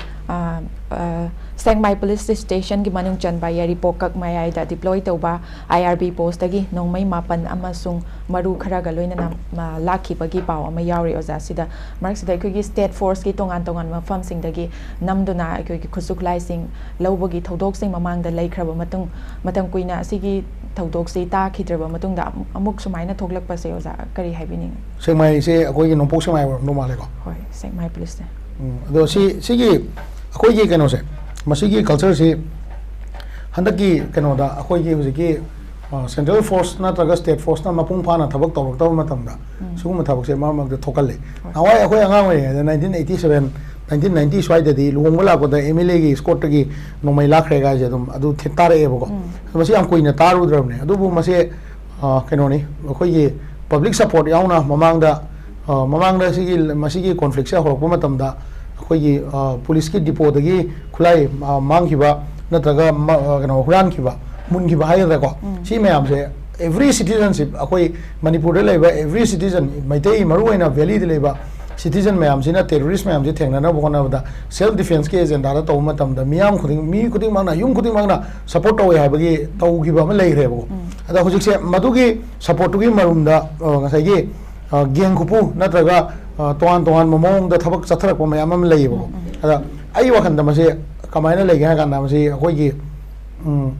ꯁꯦꯛꯃꯥꯏ ꯄꯨꯂꯤꯁ ꯁ꯭ꯇꯦꯁꯟꯒꯤ ꯃꯅꯨꯡ ꯆꯟꯕ ꯌꯥꯏꯔꯤꯄꯣꯛ ꯀꯛ ꯃꯌꯥꯏꯗ ꯗꯤꯄ꯭ꯂꯣꯏ ꯇꯧꯕ ꯑꯥꯏ ꯑꯥꯔ ꯕꯤ ꯄꯣꯁꯇꯒꯤ ꯅꯣꯡꯃꯩ ꯃꯥꯄꯟ ꯑꯃꯁꯨꯡ ꯃꯔꯨ ꯈꯔꯒ ꯂꯣꯏꯅꯅ ꯂꯥꯛꯈꯤꯕꯒꯤ ꯄꯥꯎ ꯑꯃ ꯌꯥꯎꯔꯤ ꯑꯣꯖꯥ꯫ ꯁꯤꯗ ꯃꯔꯛꯁꯤꯗ ꯑꯩꯈꯣꯏꯒꯤ ꯁ꯭ꯇꯦꯠ ꯐꯣꯔꯁꯀꯤ ꯇꯣꯉꯥꯟ ꯇꯣꯉꯥꯟꯕ ꯃꯐꯝꯁꯤꯡꯗꯒꯤ ꯅꯝꯗꯨꯅ ꯑꯩꯈꯣꯏꯒꯤ ꯈꯨꯠꯁꯨ ꯈꯨꯠꯂꯥꯏꯁꯤꯡ ꯂꯧꯕꯒꯤ ꯊꯧꯗꯣꯛꯁꯤꯡ ꯃꯃꯥꯡꯗ ꯂꯩꯈ꯭ꯔꯕ ꯃꯇꯨꯡ, ꯃꯇꯝ ꯀꯨꯏꯅ ꯑꯁꯤꯒꯤ ꯊꯧꯗꯣꯛꯁꯤ ꯇꯥꯈꯤꯗ꯭ꯔꯕ ꯃꯇꯨꯡꯗ ꯑꯃꯨꯛ ꯁꯨꯃꯥꯏꯅ ꯊꯣꯛꯂꯛꯄꯁꯦ ꯑꯣꯖꯥ ꯀꯔꯤ ꯍꯥꯏꯕꯤꯅꯤꯡꯉꯤ? ꯁꯦꯛꯃꯥꯏꯁꯦ ꯑꯩꯈꯣꯏꯒꯤ ꯅꯣꯡꯄꯣꯛ ꯁꯦꯛꯃꯥꯏ ꯑꯣꯏꯔꯝꯗꯧ ꯃꯥꯜꯂꯦꯀꯣ꯫ ꯍꯣꯏ, ꯁꯦꯛꯃꯥꯏ ꯄꯨꯂꯤꯁꯅꯦ꯫ ꯎꯝ, ꯑꯗꯣ ꯁꯤ ꯁꯤꯒꯤ ꯑꯩꯈꯣꯏꯒꯤ ꯀꯩꯅꯣꯁꯦ, ꯃꯁꯤꯒꯤ ꯀꯜꯆꯔꯁꯤ ꯍꯟꯗꯛꯀꯤ ꯀꯩꯅꯣꯗ ꯑꯩꯈꯣꯏꯒꯤ ꯍꯧꯖꯤꯛꯀꯤ ꯁꯦꯟꯇ꯭ꯔꯦꯜ ꯐꯣꯔꯁ ꯅꯠꯇ꯭ꯔꯒ ꯁ꯭ꯇꯦꯠ ꯐꯣꯔꯁꯅ ꯃꯄꯨꯡ ꯐꯥꯅ ꯊꯕꯛ ꯇꯧꯔꯛꯇꯕ ꯃꯇꯝꯗ ꯁꯤꯒꯨꯝꯕ ꯊꯕꯛꯁꯦ ꯃꯔꯛ ꯃꯔꯛꯇ ꯊꯣꯛꯀꯜꯂꯤ꯫ ꯅꯍꯥꯟꯋꯥꯏ ꯑꯩꯈꯣꯏ ꯑꯉꯥꯡ ꯑꯣꯏꯔꯤꯉꯩꯗ nineteen eighty seven, nineteen ninety ꯁ꯭ꯋꯥꯏꯗꯗꯤ ꯂꯨꯍꯣꯡꯕ ꯂꯥꯛꯄꯗ ꯑꯦꯝ ꯑꯦꯜ ꯑꯦꯒꯤ ꯏꯁꯀꯣꯔꯠꯇꯒꯤ ꯅꯣꯡꯃꯩ ꯂꯥꯛꯈ꯭ꯔꯦ ꯀꯥꯏꯁꯦ ꯑꯗꯨꯝ ꯑꯗꯨ ꯊꯦ- ꯇꯥꯔꯛꯑꯦꯕꯀꯣ꯫ ꯑꯗꯣ ꯃꯁꯤ ꯌꯥꯝ ꯀꯨꯏꯅ ꯇꯥꯔꯨꯗ꯭ꯔꯕꯅꯦ꯫ ꯑꯗꯨꯕꯨ ꯃꯁꯦ ꯀꯩꯅꯣꯅꯤ, ꯑꯩꯈꯣꯏꯒꯤ ꯄꯕ꯭ꯂꯤꯛ ꯁꯞꯄꯣꯔꯠ ꯌꯥꯎꯅ ꯃꯃꯥꯡꯗ ꯃꯃꯥꯡꯗ ꯁꯤꯒꯤ ꯃꯁꯤꯒꯤ ꯀꯣꯟꯐ꯭ꯂꯤꯛꯁꯦ ꯍꯧꯔꯛꯄ ꯃꯇꯝꯗ ꯑꯩꯈꯣꯏꯒꯤ ꯄꯨꯂꯤꯁꯀꯤ ꯗꯤꯄꯣꯗꯒꯤ ꯈꯨꯠꯂꯥꯏ ꯃꯥꯡꯈꯤꯕ, ꯅꯠꯇ꯭ꯔꯒ ꯀꯩꯅꯣ ꯍꯨꯔꯥꯟꯈꯤꯕ, ꯃꯨꯟꯈꯤꯕ ꯍꯥꯏꯒꯗ꯭ꯔꯥꯀꯣ, ꯁꯤ ꯃꯌꯥꯝꯁꯦ, every citizenship, ꯑꯩꯈꯣꯏ ꯃꯅꯤꯄꯨꯔꯗ ꯂꯩꯕ every citizen, ꯃꯩꯇꯩ, ꯃꯔꯨꯑꯣꯏꯅ ꯚꯦꯂꯤꯗ ꯂꯩꯕ citizen ꯃꯌꯥꯝꯁꯤꯅ terrorist ꯃꯌꯥꯝꯁꯤ ꯊꯦꯡꯅꯅꯕ ꯍꯣꯠꯅꯕꯗ, self defenceꯀꯤ agenda ꯇꯧꯕ ꯃꯇꯝꯗ ꯃꯤꯌꯥꯝ ꯈꯨꯗꯤꯡ, ꯃꯤ ꯈꯨꯗꯤꯡꯃꯛꯅ, ꯌꯨꯝ ꯈꯨꯗꯤꯡꯃꯛꯅ support ꯇꯧꯋꯦ ꯍꯥꯏꯕꯒꯤ ꯇꯧꯈꯤꯕ ꯑꯃ ꯂꯩꯈ꯭ꯔꯦꯕꯀꯣ꯫ ꯑꯗ ꯍꯧꯖꯤꯛꯁꯦ ꯃꯗꯨꯒꯤ supportꯇꯨꯒꯤ ꯃꯔꯨꯝꯗ ꯉꯁꯥꯏꯒꯤ ꯒꯦꯡ ꯈꯨꯄꯨ ꯅꯠꯇ꯭ꯔꯒ ꯇꯣꯉꯥꯟ ꯇꯣꯉꯥꯟꯕ ꯃꯑꯣꯡꯗ ꯊꯕꯛ ꯆꯠꯊꯔꯛꯄ ꯃꯌꯥꯝ ꯑꯃ ꯂꯩꯌꯦꯕꯀꯣ꯫ ꯑꯗ ꯑꯩ ꯋꯥꯈꯜꯗ ꯃꯁꯤ ꯀꯃꯥꯏꯅ ꯂꯩꯒꯦ ꯍꯥꯏ ꯀꯥꯟꯗ, ꯃꯁꯤ ꯑꯩꯈꯣꯏꯒꯤ, ꯎꯝ,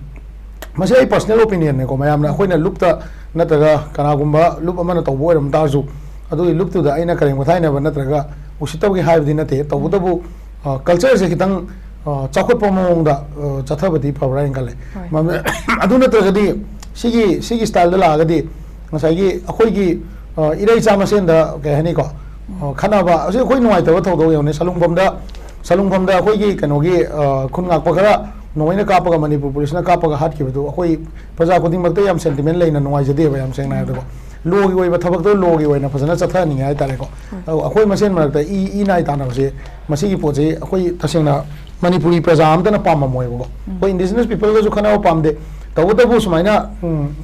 ꯃꯁꯤ ꯑꯩ personal opinionꯅꯦꯀꯣ, ꯃꯌꯥꯝꯅ, ꯑꯩꯈꯣꯏꯅ ꯂꯨꯞꯇ ꯅꯠꯇ꯭ꯔꯒ ꯀꯅꯥꯒꯨꯝꯕ ꯂꯨꯞ ꯑꯃꯅ ꯇꯧꯕ ꯑꯣꯏꯔꯝ ꯇꯥꯔꯁꯨ, ꯑꯗꯨꯒꯤ ꯂꯨꯞꯇꯨꯗ ꯑꯩꯅ ꯀꯔꯦꯝ ꯀꯊꯥꯏꯅꯕ ꯅꯠꯇ꯭ꯔꯒ ꯎꯁꯤꯠꯇꯕꯒꯤ ꯍꯥꯏꯕꯗꯤ ꯅꯠꯇꯦ꯫ ꯇꯧꯕꯇꯕꯨ cultureꯁꯦ ꯈꯤꯇꯪ ꯆꯥꯎꯈꯠꯄ ꯃꯑꯣꯡꯗ ꯆꯠꯊꯕꯗꯤ ꯐꯕ꯭ꯔꯥ ꯍꯥꯏꯅ ꯈꯜꯂꯦ꯫ ꯑꯗꯨ ꯅꯠꯇ꯭ꯔꯒꯗꯤ ꯁꯤꯒꯤ, ꯁꯤꯒꯤ styleꯗ ꯂꯥꯛꯑꯒꯗꯤ ꯉꯁꯥꯏꯒꯤ ꯑꯩꯈꯣꯏꯒꯤ ꯏꯔꯩꯆꯥ ꯃꯁꯦꯟꯗ, ꯀꯩ ꯍꯥꯏꯅꯤꯀꯣ, ꯈꯠꯅꯕ ꯑꯁꯤ ꯑꯩꯈꯣꯏ ꯅꯨꯡꯉꯥꯏꯇꯕ ꯊꯧꯗꯣꯛ ꯌꯦꯡꯉꯨꯅꯦ꯫ ꯁꯂꯨꯡꯐꯝꯗ, ꯁꯂꯨꯡꯐꯝꯗ ꯑꯩꯈꯣꯏꯒꯤ ꯀꯩꯅꯣꯒꯤ ꯈꯨꯟ ꯉꯥꯛꯄ ꯈꯔ ꯅꯣꯡꯃꯩꯅ ꯀꯥꯞꯄꯒ, ꯃꯅꯤꯄꯨꯔ ꯄꯨꯂꯤꯁꯅ ꯀꯥꯞꯄꯒ ꯍꯥꯠꯈꯤꯕꯗꯨ ꯑꯩꯈꯣꯏ ꯄ꯭ꯔꯖꯥ ꯈꯨꯗꯤꯡꯃꯛꯇ ꯌꯥꯝ sentiment ꯂꯩꯅ ꯅꯨꯡꯉꯥꯏꯖꯗꯦꯕ, ꯌꯥꯝ ꯁꯦꯡꯅ ꯍꯥꯏꯕꯗꯀꯣ꯫ Lawꯒꯤ ꯑꯣꯏꯕ ꯊꯕꯛꯇꯣ lawꯒꯤ ꯑꯣꯏꯅ ꯐꯖꯅ ꯆꯠꯊꯍꯟꯅꯤꯡꯉꯦ ꯍꯥꯏꯇꯥꯔꯦꯀꯣ꯫ ꯑꯗꯣ ꯑꯩꯈꯣꯏ ꯃꯁꯦꯟ ꯃꯔꯛꯇ ꯏ, ꯏ ꯅꯥꯏ ꯇꯥꯟꯅꯕꯁꯦ, ꯃꯁꯤꯒꯤ ꯄꯣꯠꯁꯤ ꯑꯩꯈꯣꯏ ꯇꯁꯦꯡꯅ ꯃꯅꯤꯄꯨꯔꯤ ꯄ꯭ꯔꯖꯥ ꯑꯝꯇꯅ ꯄꯥꯝꯃꯝꯃꯣꯏꯕꯀꯣ꯫ ꯑꯩꯈꯣꯏ indigenous peopleꯒꯁꯨ ꯈꯠꯅꯕ ꯄꯥꯝꯗꯦ꯫ ꯇꯧꯕꯇꯕꯨ ꯁꯨꯃꯥꯏꯅ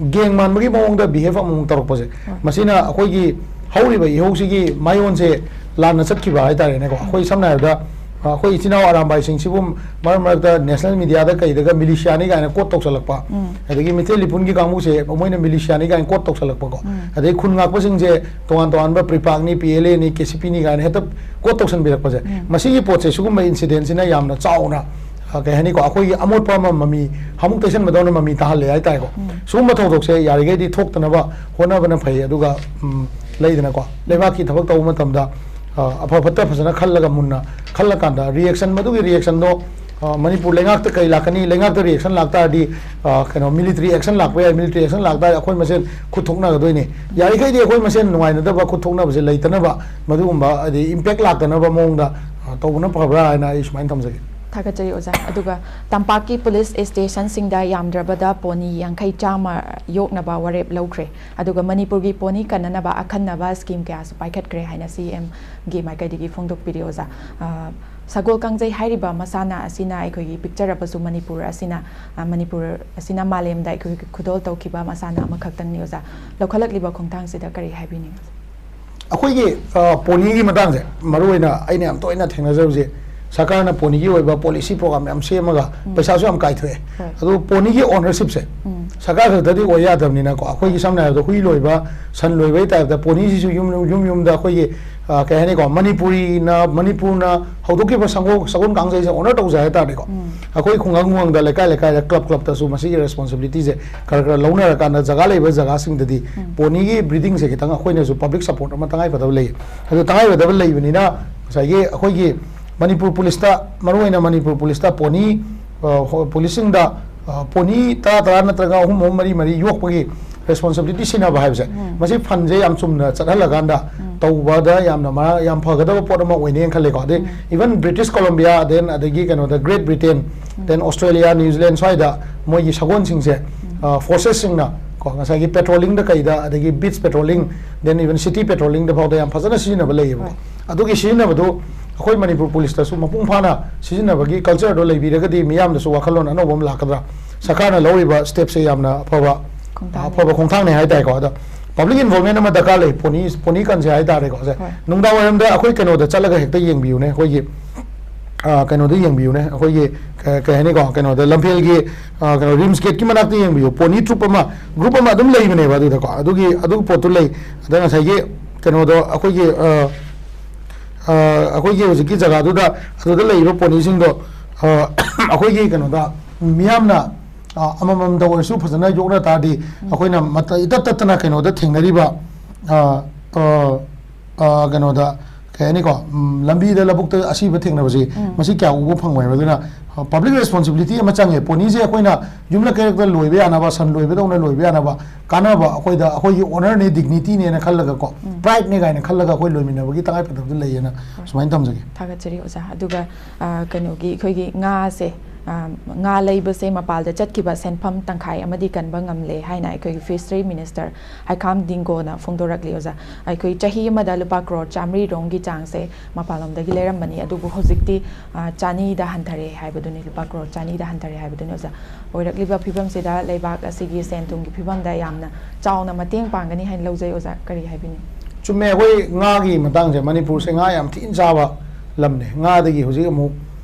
gang ꯃꯥꯟꯕꯒꯤ ꯃꯑꯣꯡꯗ behave ꯑꯃꯨꯛ ꯇꯧꯔꯛꯄꯁꯦ, ꯃꯁꯤꯅ ꯑꯩꯈꯣꯏꯒꯤ ꯍꯧꯔꯤꯕ ꯏꯍꯧꯁꯤꯒꯤ ꯃꯥꯏꯑꯣꯟꯁꯦ ꯂꯥꯟꯅ ꯆꯠꯈꯤꯕ ꯍꯥꯏꯇꯥꯔꯦꯅꯦꯀꯣ꯫ ꯑꯩꯈꯣꯏ ꯁꯝꯅ ꯍꯥꯏꯔꯕꯗ, ꯑꯩꯈꯣꯏ ꯏꯆꯤꯟ ꯏꯅꯥꯎ ꯑꯔꯥꯝꯕꯥꯏꯁꯤꯡꯁꯤꯕꯨ ꯃꯔꯛ ꯃꯔꯛꯇ national mediaꯗ ꯀꯩꯗꯒ militiaꯅꯤ ꯀꯥꯏꯅ quote ꯇꯧꯁꯜꯂꯛꯄ, ꯑꯗꯒꯤ ꯃꯤꯇꯩ ꯂꯤꯄꯨꯟꯒꯤ ꯀꯥꯡꯕꯨꯁꯦ ꯃꯣꯏꯅ militiaꯅꯤ ꯀꯥꯏꯅ quote ꯇꯧꯁꯜꯂꯛꯄꯀꯣ, ꯑꯗꯩ ꯈꯨꯟ ꯉꯥꯛꯄꯁꯤꯡꯁꯦ ꯇꯣꯉꯥꯟ ꯇꯣꯉꯥꯟꯕ PREPAKꯅꯤ, PLAꯅꯤ, KCPꯅꯤ ꯀꯥꯏꯅ ꯍꯦꯛꯇ quote ꯇꯧꯁꯟꯕꯤꯔꯛꯄꯁꯦ, ꯃꯁꯤꯒꯤ ꯄꯣꯠꯁꯦ, ꯁꯤꯒꯨꯝꯕ incidentꯁꯤꯅ ꯌꯥꯝꯅ ꯆꯥꯎꯅ, ꯑ, ꯀꯩ ꯍꯥꯏꯅꯤꯀꯣ, ꯑꯩꯈꯣꯏꯒꯤ ꯑꯃꯣꯠꯄ ꯑꯃ ꯃꯃꯤ ꯍꯥꯃꯨꯛ ꯇꯩꯁꯟꯕꯗꯧꯅ ꯃꯃꯤ ꯇꯥꯍꯜꯂꯦ ꯍꯥꯏꯇꯥꯔꯦꯀꯣ꯫ ꯁꯤꯒꯨꯝꯕ ꯊꯧꯗꯣꯛꯁꯦ ꯌꯥꯔꯤꯈꯩꯗꯤ ꯊꯣꯛꯇꯅꯕ ꯍꯣꯠꯅꯕꯅ ꯐꯩ꯫ ꯑꯗꯨꯒ, ꯎꯝ, ꯂꯩꯗꯅꯀꯣ, ꯂꯩꯕꯥꯛꯀꯤ ꯊꯕꯛ ꯇꯧꯕ ꯃꯇꯝꯗ, ꯑ, ꯑꯐ ꯐꯠꯇ ꯐꯖꯅ ꯈꯜꯂꯒ, ꯃꯨꯟꯅ ꯈꯜꯂꯀꯥꯟꯗ reaction, ꯃꯗꯨꯒꯤ reactionꯗꯣ, ꯑ, ꯃꯅꯤꯄꯨꯔ ꯂꯩꯉꯥꯛꯇ ꯀꯩ ꯂꯥꯛꯀꯅꯤ, ꯂꯩꯉꯥꯛꯇ reaction ꯂꯥꯛꯇꯥꯔꯗꯤ, ꯑ, ꯀꯩꯅꯣ, military action ꯂꯥꯛꯄ ꯌꯥꯏ, military action ꯂꯥꯛꯇꯥꯔꯗꯤ ꯑꯩꯈꯣꯏ ꯃꯁꯦꯟ ꯈꯨꯠ ꯊꯣꯛꯅꯒꯗꯣꯏꯅꯤ꯫ ꯌꯥꯔꯤꯈꯩꯗꯤ ꯑꯩꯈꯣꯏ ꯃꯁꯦꯟ ꯅꯨꯡꯉꯥꯏꯅꯗꯕ ꯈꯨꯠ ꯊꯣꯛꯅꯕꯁꯦ ꯂꯩꯇꯅꯕ, ꯃꯗꯨꯒꯨꯝꯕ ꯍꯥꯏꯗꯤ impact ꯂꯥꯛꯇꯅꯕ ꯃꯑꯣꯡꯗ, ꯑ, ꯇꯧꯕꯅ ꯐꯕ꯭ꯔꯥ ꯍꯥꯏꯅ ꯑꯩ ꯁꯨꯃꯥꯏꯅ ꯊꯝꯖꯒꯦ꯫ ꯊꯥꯒꯠꯆꯔꯤ ꯑꯣꯖꯥ꯫ ꯑꯗꯨꯒ ꯇꯝꯄꯥꯛꯀꯤ ꯄꯨꯂꯤꯁ ꯁ꯭ꯇꯦꯁꯟꯁꯤꯡꯗ ꯌꯥꯝꯗ꯭ꯔꯕꯗ ꯄꯣꯅꯤ ꯌꯥꯡꯈꯩ ꯆꯥꯝꯃ ꯌꯣꯛꯅꯕ ꯋꯥꯔꯦꯞ ꯂꯧꯈ꯭ꯔꯦ꯫ ꯑꯗꯨꯒ ꯃꯅꯤꯄꯨꯔꯒꯤ ꯄꯣꯅꯤ ꯀꯟꯅꯅꯕ ꯑꯈꯟꯅꯕ ꯁ꯭ꯀꯤꯝ ꯀꯌꯥꯁꯨ ꯄꯥꯏꯈꯠꯈ꯭ꯔꯦ ꯍꯥꯏꯅ ꯁꯤ ꯑꯦꯝꯒꯤ ꯃꯥꯏꯀꯩꯗꯒꯤ ꯐꯣꯡꯗꯣꯛꯄꯤꯔꯤ ꯑꯣꯖꯥ꯫ ꯑ, ꯁꯒꯣꯜ ꯀꯥꯡꯖꯩ ꯍꯥꯏꯔꯤꯕ ꯃꯁꯥꯟꯅ ꯑꯁꯤꯅ ꯑꯩꯈꯣꯏꯒꯤ ꯄꯤꯛꯆꯔꯕꯁꯨ ꯃꯅꯤꯄꯨꯔ ꯑꯁꯤꯅ, ꯑ, ꯃꯅꯤꯄꯨꯔ ꯑꯁꯤꯅ ꯃꯥꯂꯦꯝꯗ ꯑꯩꯈꯣꯏꯒꯤ ꯈꯨꯗꯣꯜ ꯇꯧꯈꯤꯕ ꯃꯁꯥꯟꯅ ꯑꯃꯈꯛꯇꯪꯅꯤ ꯑꯣꯖꯥ꯫ ꯂꯧꯈꯠꯂꯛꯂꯤꯕ ꯈꯣꯡꯊꯥꯡꯁꯤꯗ ꯀꯔꯤ ꯍꯥꯏꯕꯤꯅꯤꯡꯉꯤ? ꯑꯩꯈꯣꯏꯒꯤ, ꯑ, ꯄꯣꯅꯤꯒꯤ ꯃꯇꯥꯡꯁꯦ ꯃꯔꯨꯑꯣꯏꯅ ꯑꯩꯅ ꯌꯥꯝ ꯇꯣꯏꯅ ꯊꯦꯡꯅꯖꯕꯁꯦ, ꯁꯔꯀꯥꯔꯅ ꯄꯣꯅꯤꯒꯤ ꯑꯣꯏꯕ ꯄꯣꯂꯤꯁꯤ ꯄ꯭ꯔꯣꯒ꯭ꯔꯥꯝ ꯌꯥꯝ ꯁꯦꯝꯃꯒ ꯎꯝ꯫ ꯄꯩꯁꯥꯁꯨ ꯌꯥꯝ ꯀꯥꯏꯊꯣꯛꯑꯦ꯫ ꯍꯣꯏ꯫ ꯑꯗꯨ ꯄꯣꯅꯤꯒꯤ ꯑꯣꯅꯔꯁꯤꯞꯁꯦ ꯎꯝ꯫ ꯁꯔꯀꯥꯔ ꯈꯛꯇꯗꯤ ꯑꯣꯏ ꯌꯥꯗꯕꯅꯤꯅꯀꯣ, ꯑꯩꯈꯣꯏꯒꯤ ꯁꯝꯅ ꯍꯥꯏꯔꯕꯗ ꯍꯨꯏ ꯂꯣꯏꯕ, ꯁꯟ ꯂꯣꯏꯕꯒꯤ ꯇꯥꯏꯞꯇ ꯄꯣꯅꯤꯁꯤꯁꯨ ꯌꯨꯝ, ꯌꯨꯝ, ꯌꯨꯝꯗ ꯑꯩꯈꯣꯏꯒꯤ, ꯑ, ꯀꯩ ꯍꯥꯏꯅꯤꯀꯣ, ꯃꯅꯤꯄꯨꯔꯤꯅ, ꯃꯅꯤꯄꯨꯔꯅ ꯍꯧꯗꯣꯛꯈꯤꯕ ꯁꯪꯒꯣ-, ꯁꯒꯣꯜ ꯀꯥꯡꯖꯩꯁꯦ ꯑꯣꯅꯔ ꯇꯧꯖꯩ ꯍꯥꯏ ꯇꯥꯔꯗꯤꯀꯣ, ꯎꯝ꯫ ꯑꯩꯈꯣꯏ ꯈꯨꯡꯒꯪ ꯈꯨꯡꯒꯪꯗ, ꯂꯩꯀꯥꯏ ꯂꯩꯀꯥꯏꯗ, ꯀ꯭ꯂꯕ ꯀ꯭ꯂꯕꯇꯁꯨ ꯃꯁꯤꯒꯤ ꯔꯦꯁꯄꯣꯟꯁꯤꯕꯤꯂꯤꯇꯤꯁꯦ ꯈꯔ ꯈꯔ ꯂꯧꯅꯔꯀꯥꯟꯗ, ꯖꯒꯥ ꯂꯩꯕ ꯖꯒꯥꯁꯤꯡꯗꯗꯤ ꯎꯝ꯫ ꯄꯣꯅꯤꯒꯤ ꯕ꯭ꯔꯤꯗꯤꯡꯁꯦ ꯈꯤꯇꯪ ꯑꯩꯈꯣꯏꯅꯁꯨ ꯄꯕ꯭ꯂꯤꯛ ꯁꯄꯣꯔꯠ ꯑꯃ ꯇꯉꯥꯏꯐꯗꯕ ꯂꯩ꯫ ꯑꯗꯨ ꯇꯉꯥꯏꯐꯗꯕ ꯂꯩꯕꯅꯤꯅ, ꯉꯁꯥꯏꯒꯤ ꯑꯩꯈꯣꯏꯒꯤ ꯃꯅꯤꯄꯨꯔ ꯄꯨꯂꯤꯁꯇ, ꯃꯔꯨꯑꯣꯏꯅ ꯃꯅꯤꯄꯨꯔ ꯄꯨꯂꯤꯁꯇ ꯄꯣꯅꯤ, ꯑ, ꯍꯣ-, ꯄꯨꯂꯤꯁꯁꯤꯡꯗ, ꯑ, ꯄꯣꯅꯤ ꯇꯔꯥ ꯇꯔꯥ ꯅꯠꯇ꯭ꯔꯒ ꯑꯍꯨꯝ ꯑꯍꯨꯝ ꯃꯔꯤ ꯃꯔꯤ ꯌꯣꯛꯄꯒꯤ ꯔꯦꯁꯄꯣꯟꯁꯤꯕꯤꯂꯤꯇꯤ ꯁꯤꯟꯅꯕ ꯍꯥꯏꯕꯁꯦ, ꯎꯝ꯫ ꯃꯁꯤ ꯐꯟꯁꯦ ꯌꯥꯝ ꯆꯨꯝꯅ ꯆꯠꯍꯜꯂꯀꯥꯟꯗ ꯎꯝ꯫ ꯇꯧꯕꯗ ꯌꯥꯝꯅ ꯃꯔꯥ-, ꯌꯥꯝ ꯐꯒꯗꯕ ꯄꯣꯠ ꯑꯃ ꯑꯣꯏꯅꯦꯅ ꯈꯜꯂꯦꯀꯣ꯫ ꯑꯗꯩ ꯎꯝ꯫ Even British Columbia, then ꯑꯗꯒꯤ ꯀꯩꯅꯣꯗ Great Britain, ꯎꯝ꯫ Then Australia, New Zealand ꯁ꯭ꯋꯥꯏꯗ ꯃꯣꯏꯒꯤ ꯁꯒꯣꯜꯁꯤꯡꯁꯦ, ꯎꯝ꯫ ꯑ, ꯐꯣꯔꯁꯦꯁꯁꯤꯡꯅ ꯀꯣ, ꯉꯁꯥꯏꯒꯤ ꯄꯦꯇ꯭ꯔꯣꯂꯤꯡꯗ ꯀꯩꯗ, ꯑꯗꯒꯤ beach patrolling, then even city ꯄꯦꯇ꯭ꯔꯣꯂꯤꯡꯗ ꯐꯥꯎꯗ ꯌꯥꯝ ꯐꯖꯅ ꯁꯤꯖꯤꯟꯅꯕ ꯂꯩꯌꯦꯕꯀꯣ꯫ ꯍꯣꯏ꯫ ꯑꯗꯨꯒꯤ ꯁꯤꯖꯤꯟꯅꯕꯗꯨ ꯑꯩꯈꯣꯏ ꯃꯅꯤꯄꯨꯔ ꯄꯨꯂꯤꯁꯇꯁꯨ ꯃꯄꯨꯡ ꯐꯥꯅ ꯁꯤꯖꯤꯟꯅꯕꯒꯤ ꯀꯜꯆꯔꯗꯣ ꯂꯩꯕꯤꯔꯒꯗꯤ ꯃꯤꯌꯥꯝꯗꯁꯨ ꯋꯥꯈꯜꯂꯣꯟ ꯑꯅꯧꯕ ꯑꯃ ꯂꯥꯛꯀꯗ꯭ꯔꯥ? ꯁꯔꯀꯥꯔꯅ ꯂꯧꯔꯤꯕ ꯁ꯭ꯇꯦꯞꯁꯦ ꯌꯥꯝꯅ ꯑꯐꯕ, ꯈꯣꯡꯊꯥꯡꯅꯤ꯫ ꯑꯐꯕ ꯈꯣꯡꯊꯥꯡꯅꯤ ꯍꯥꯏ ꯇꯥꯔꯦꯀꯣ꯫ ꯑꯗꯣ ꯄꯕ꯭ꯂꯤꯛ ꯏꯟꯚꯣꯜꯕꯃꯦꯟ ꯑꯃ ꯗꯔꯀꯥꯔ ꯂꯩ, ꯄꯣꯅꯤ, ꯄꯣꯅꯤ ꯀꯟꯁꯦ ꯍꯥꯏ ꯇꯥꯔꯦꯀꯣ꯫ ꯁꯦ, ꯍꯣꯏ꯫ ꯅꯨꯡꯗꯥꯡ ꯋꯥꯏꯔꯝꯗ ꯑꯩꯈꯣꯏ ꯀꯩꯅꯣꯗ ꯆꯠꯂꯒ ꯍꯦꯛꯇ ꯌꯦꯡꯕꯤꯌꯨꯅꯦ, ꯑꯩꯈꯣꯏꯒꯤ, ꯑ, ꯀꯩꯅꯣꯗ ꯌꯦꯡꯕꯤꯌꯨꯅꯦ, ꯑꯩꯈꯣꯏꯒꯤ, ꯀ-, ꯀꯩ ꯍꯥꯏꯅꯤꯀꯣ, ꯀꯩꯅꯣꯗ, ꯂꯝꯐꯦꯜꯒꯤ, ꯑ, ꯀꯩꯅꯣ, ꯔꯤꯝꯁ ꯒꯦꯠꯀꯤ ꯃꯅꯥꯛꯇ ꯌꯦꯡꯕꯤꯌꯨ, ꯄꯣꯅꯤ ꯇ꯭ꯔꯨꯞ ꯑꯃ, ꯒ꯭ꯔꯨꯞ ꯑꯃ ꯑꯗꯨꯝ ꯂꯩꯕꯅꯦꯕ ꯑꯗꯨꯗꯀꯣ꯫ ꯑꯗꯨꯒꯤ, ꯑꯗꯨ ꯄꯣꯠꯇꯨ ꯂꯩ꯫ ꯑꯗ ꯉꯁꯥꯏꯒꯤ ꯀꯩꯅꯣꯗꯣ, ꯑꯩꯈꯣꯏꯒꯤ, ꯑ, ꯑ, ꯑꯩꯈꯣꯏꯒꯤ ꯍꯧꯖꯤꯛꯀꯤ ꯖꯒꯥꯗꯨꯗ, ꯑꯗꯨꯗ ꯂꯩꯔꯤꯕ ꯄꯣꯅꯤꯁꯤꯡꯗꯣ, ꯑ, ꯑꯩꯈꯣꯏꯒꯤ ꯀꯩꯅꯣꯗ, ꯃꯤꯌꯥꯝꯅ, ꯑ, ꯑꯃꯃꯝꯗ ꯑꯣꯏꯔꯁꯨ ꯐꯖꯅ ꯌꯣꯛꯅ ꯇꯥꯔꯗꯤ, ꯎꯝ꯫ ꯑꯩꯈꯣꯏꯅ ꯃꯇ-, ꯏꯇꯠ ꯇꯠꯇꯅ ꯀꯩꯅꯣꯗ ꯊꯦꯡꯅꯔꯤꯕ, ꯑ, ꯑ, ꯑ, ꯀꯩꯅꯣꯗ, ꯀꯩ ꯍꯥꯏꯅꯤꯀꯣ, ꯎꯝ, ꯂꯝꯕꯤꯗ ꯂꯧꯕꯨꯛꯇ ꯑꯁꯤꯕ ꯊꯦꯡꯅꯕꯁꯦ, ꯎꯝ꯫ ꯃꯁꯤ ꯀꯌꯥ ꯎꯕ ꯐꯪꯉꯣꯏꯕ꯫ ꯑꯗꯨꯅ, ꯑ, public responsibility ꯑꯃ ꯆꯪꯉꯦ꯫ ꯄꯣꯅꯤꯁꯦ ꯑꯩꯈꯣꯏꯅ ꯌꯨꯝꯂꯛ ꯀꯩꯔꯛꯇ ꯂꯣꯏꯕ ꯌꯥꯅꯕ, ꯁꯟ ꯂꯣꯏꯕꯗꯧꯅ ꯂꯣꯏꯕ ꯌꯥꯅꯕ, ꯀꯥꯟꯅꯕ ꯑꯩꯈꯣꯏꯗ, ꯑꯩꯈꯣꯏꯒꯤ honourꯅꯦ, dignityꯅꯦꯅ ꯈꯜꯂꯒꯀꯣ, ꯎꯝ꯫ Prideꯅꯦ ꯀꯥꯏꯅ ꯈꯜꯂꯒ ꯑꯩꯈꯣꯏ ꯂꯣꯏꯃꯤꯟꯅꯕꯒꯤ ꯇꯉꯥꯏ ꯐꯗꯕꯗꯤ ꯂꯩꯌꯦꯅ ꯁꯨꯃꯥꯏꯅ ꯊꯝꯖꯒꯦ꯫ ꯊꯥꯒꯠꯆꯔꯤ ꯑꯣꯖꯥ꯫ ꯑꯗꯨꯒ, ꯑ, ꯀꯩꯅꯣꯒꯤ ꯑꯩꯈꯣꯏꯒꯤ ꯉꯥꯁꯦ, ꯑ, ꯉꯥ ꯂꯩꯕꯁꯦ ꯃꯄꯥꯜꯗ ꯆꯠꯈꯤꯕ ꯁꯦꯟꯐꯝ ꯇꯪꯈꯥꯏ ꯑꯃꯗꯤ ꯀꯟꯕ ꯉꯝꯂꯦ ꯍꯥꯏꯅ ꯑꯩꯈꯣꯏꯒꯤ Fishery Minister ꯍꯩꯈꯥꯝ ꯗꯤꯡꯒꯣꯅ ꯐꯣꯡꯗꯣꯔꯛꯂꯤ ꯑꯣꯖꯥ꯫ ꯑꯩꯈꯣꯏ ꯆꯍꯤ ꯑꯃꯗ ꯂꯨꯄꯥ ꯀ꯭ꯔꯣꯔ ꯆꯥꯃꯔꯤ ꯔꯣꯝꯒꯤ ꯆꯥꯡꯁꯦ ꯃꯄꯥꯟꯂꯣꯝꯗꯒꯤ ꯂꯩꯔꯝꯕꯅꯤ, ꯑꯗꯨꯕꯨ ꯍꯧꯖꯤꯛꯇꯤ, ꯑ, ꯆꯅꯤꯗ ꯍꯟꯊꯔꯦ ꯍꯥꯏꯕꯗꯨꯅꯤ, ꯂꯨꯄꯥ ꯀ꯭ꯔꯣꯔ ꯆꯅꯤꯗ ꯍꯟꯊꯔꯦ ꯍꯥꯏꯕꯗꯨꯅꯤ ꯑꯣꯖꯥ꯫ ꯑꯣꯏꯔꯛꯂꯤꯕ ꯐꯤꯕꯝꯁꯤꯗ ꯂꯩꯕꯥꯛ ꯑꯁꯤꯒꯤ ꯁꯦꯟ ꯊꯨꯝꯒꯤ ꯐꯤꯕꯝꯗ ꯌꯥꯝꯅ ꯆꯥꯎꯅ ꯃꯇꯦꯡ ꯄꯥꯡꯒꯅꯤ ꯍꯥꯏꯅ ꯂꯧꯖꯩ ꯑꯣꯖꯥ, ꯀꯔꯤ ꯍꯥꯏꯕꯤꯅꯤ? ꯆꯨꯝꯃꯦ, ꯑꯩꯈꯣꯏ ꯉꯥꯒꯤ ꯃꯇꯥꯡꯁꯦ, ꯃꯅꯤꯄꯨꯔꯁꯦ ꯉꯥ ꯌꯥꯝ ꯊꯤꯅ ꯆꯥꯕ ꯂꯝꯅꯦ꯫ ꯉꯥꯗꯒꯤ ꯍꯧꯖꯤꯛ ꯑꯃꯨꯛ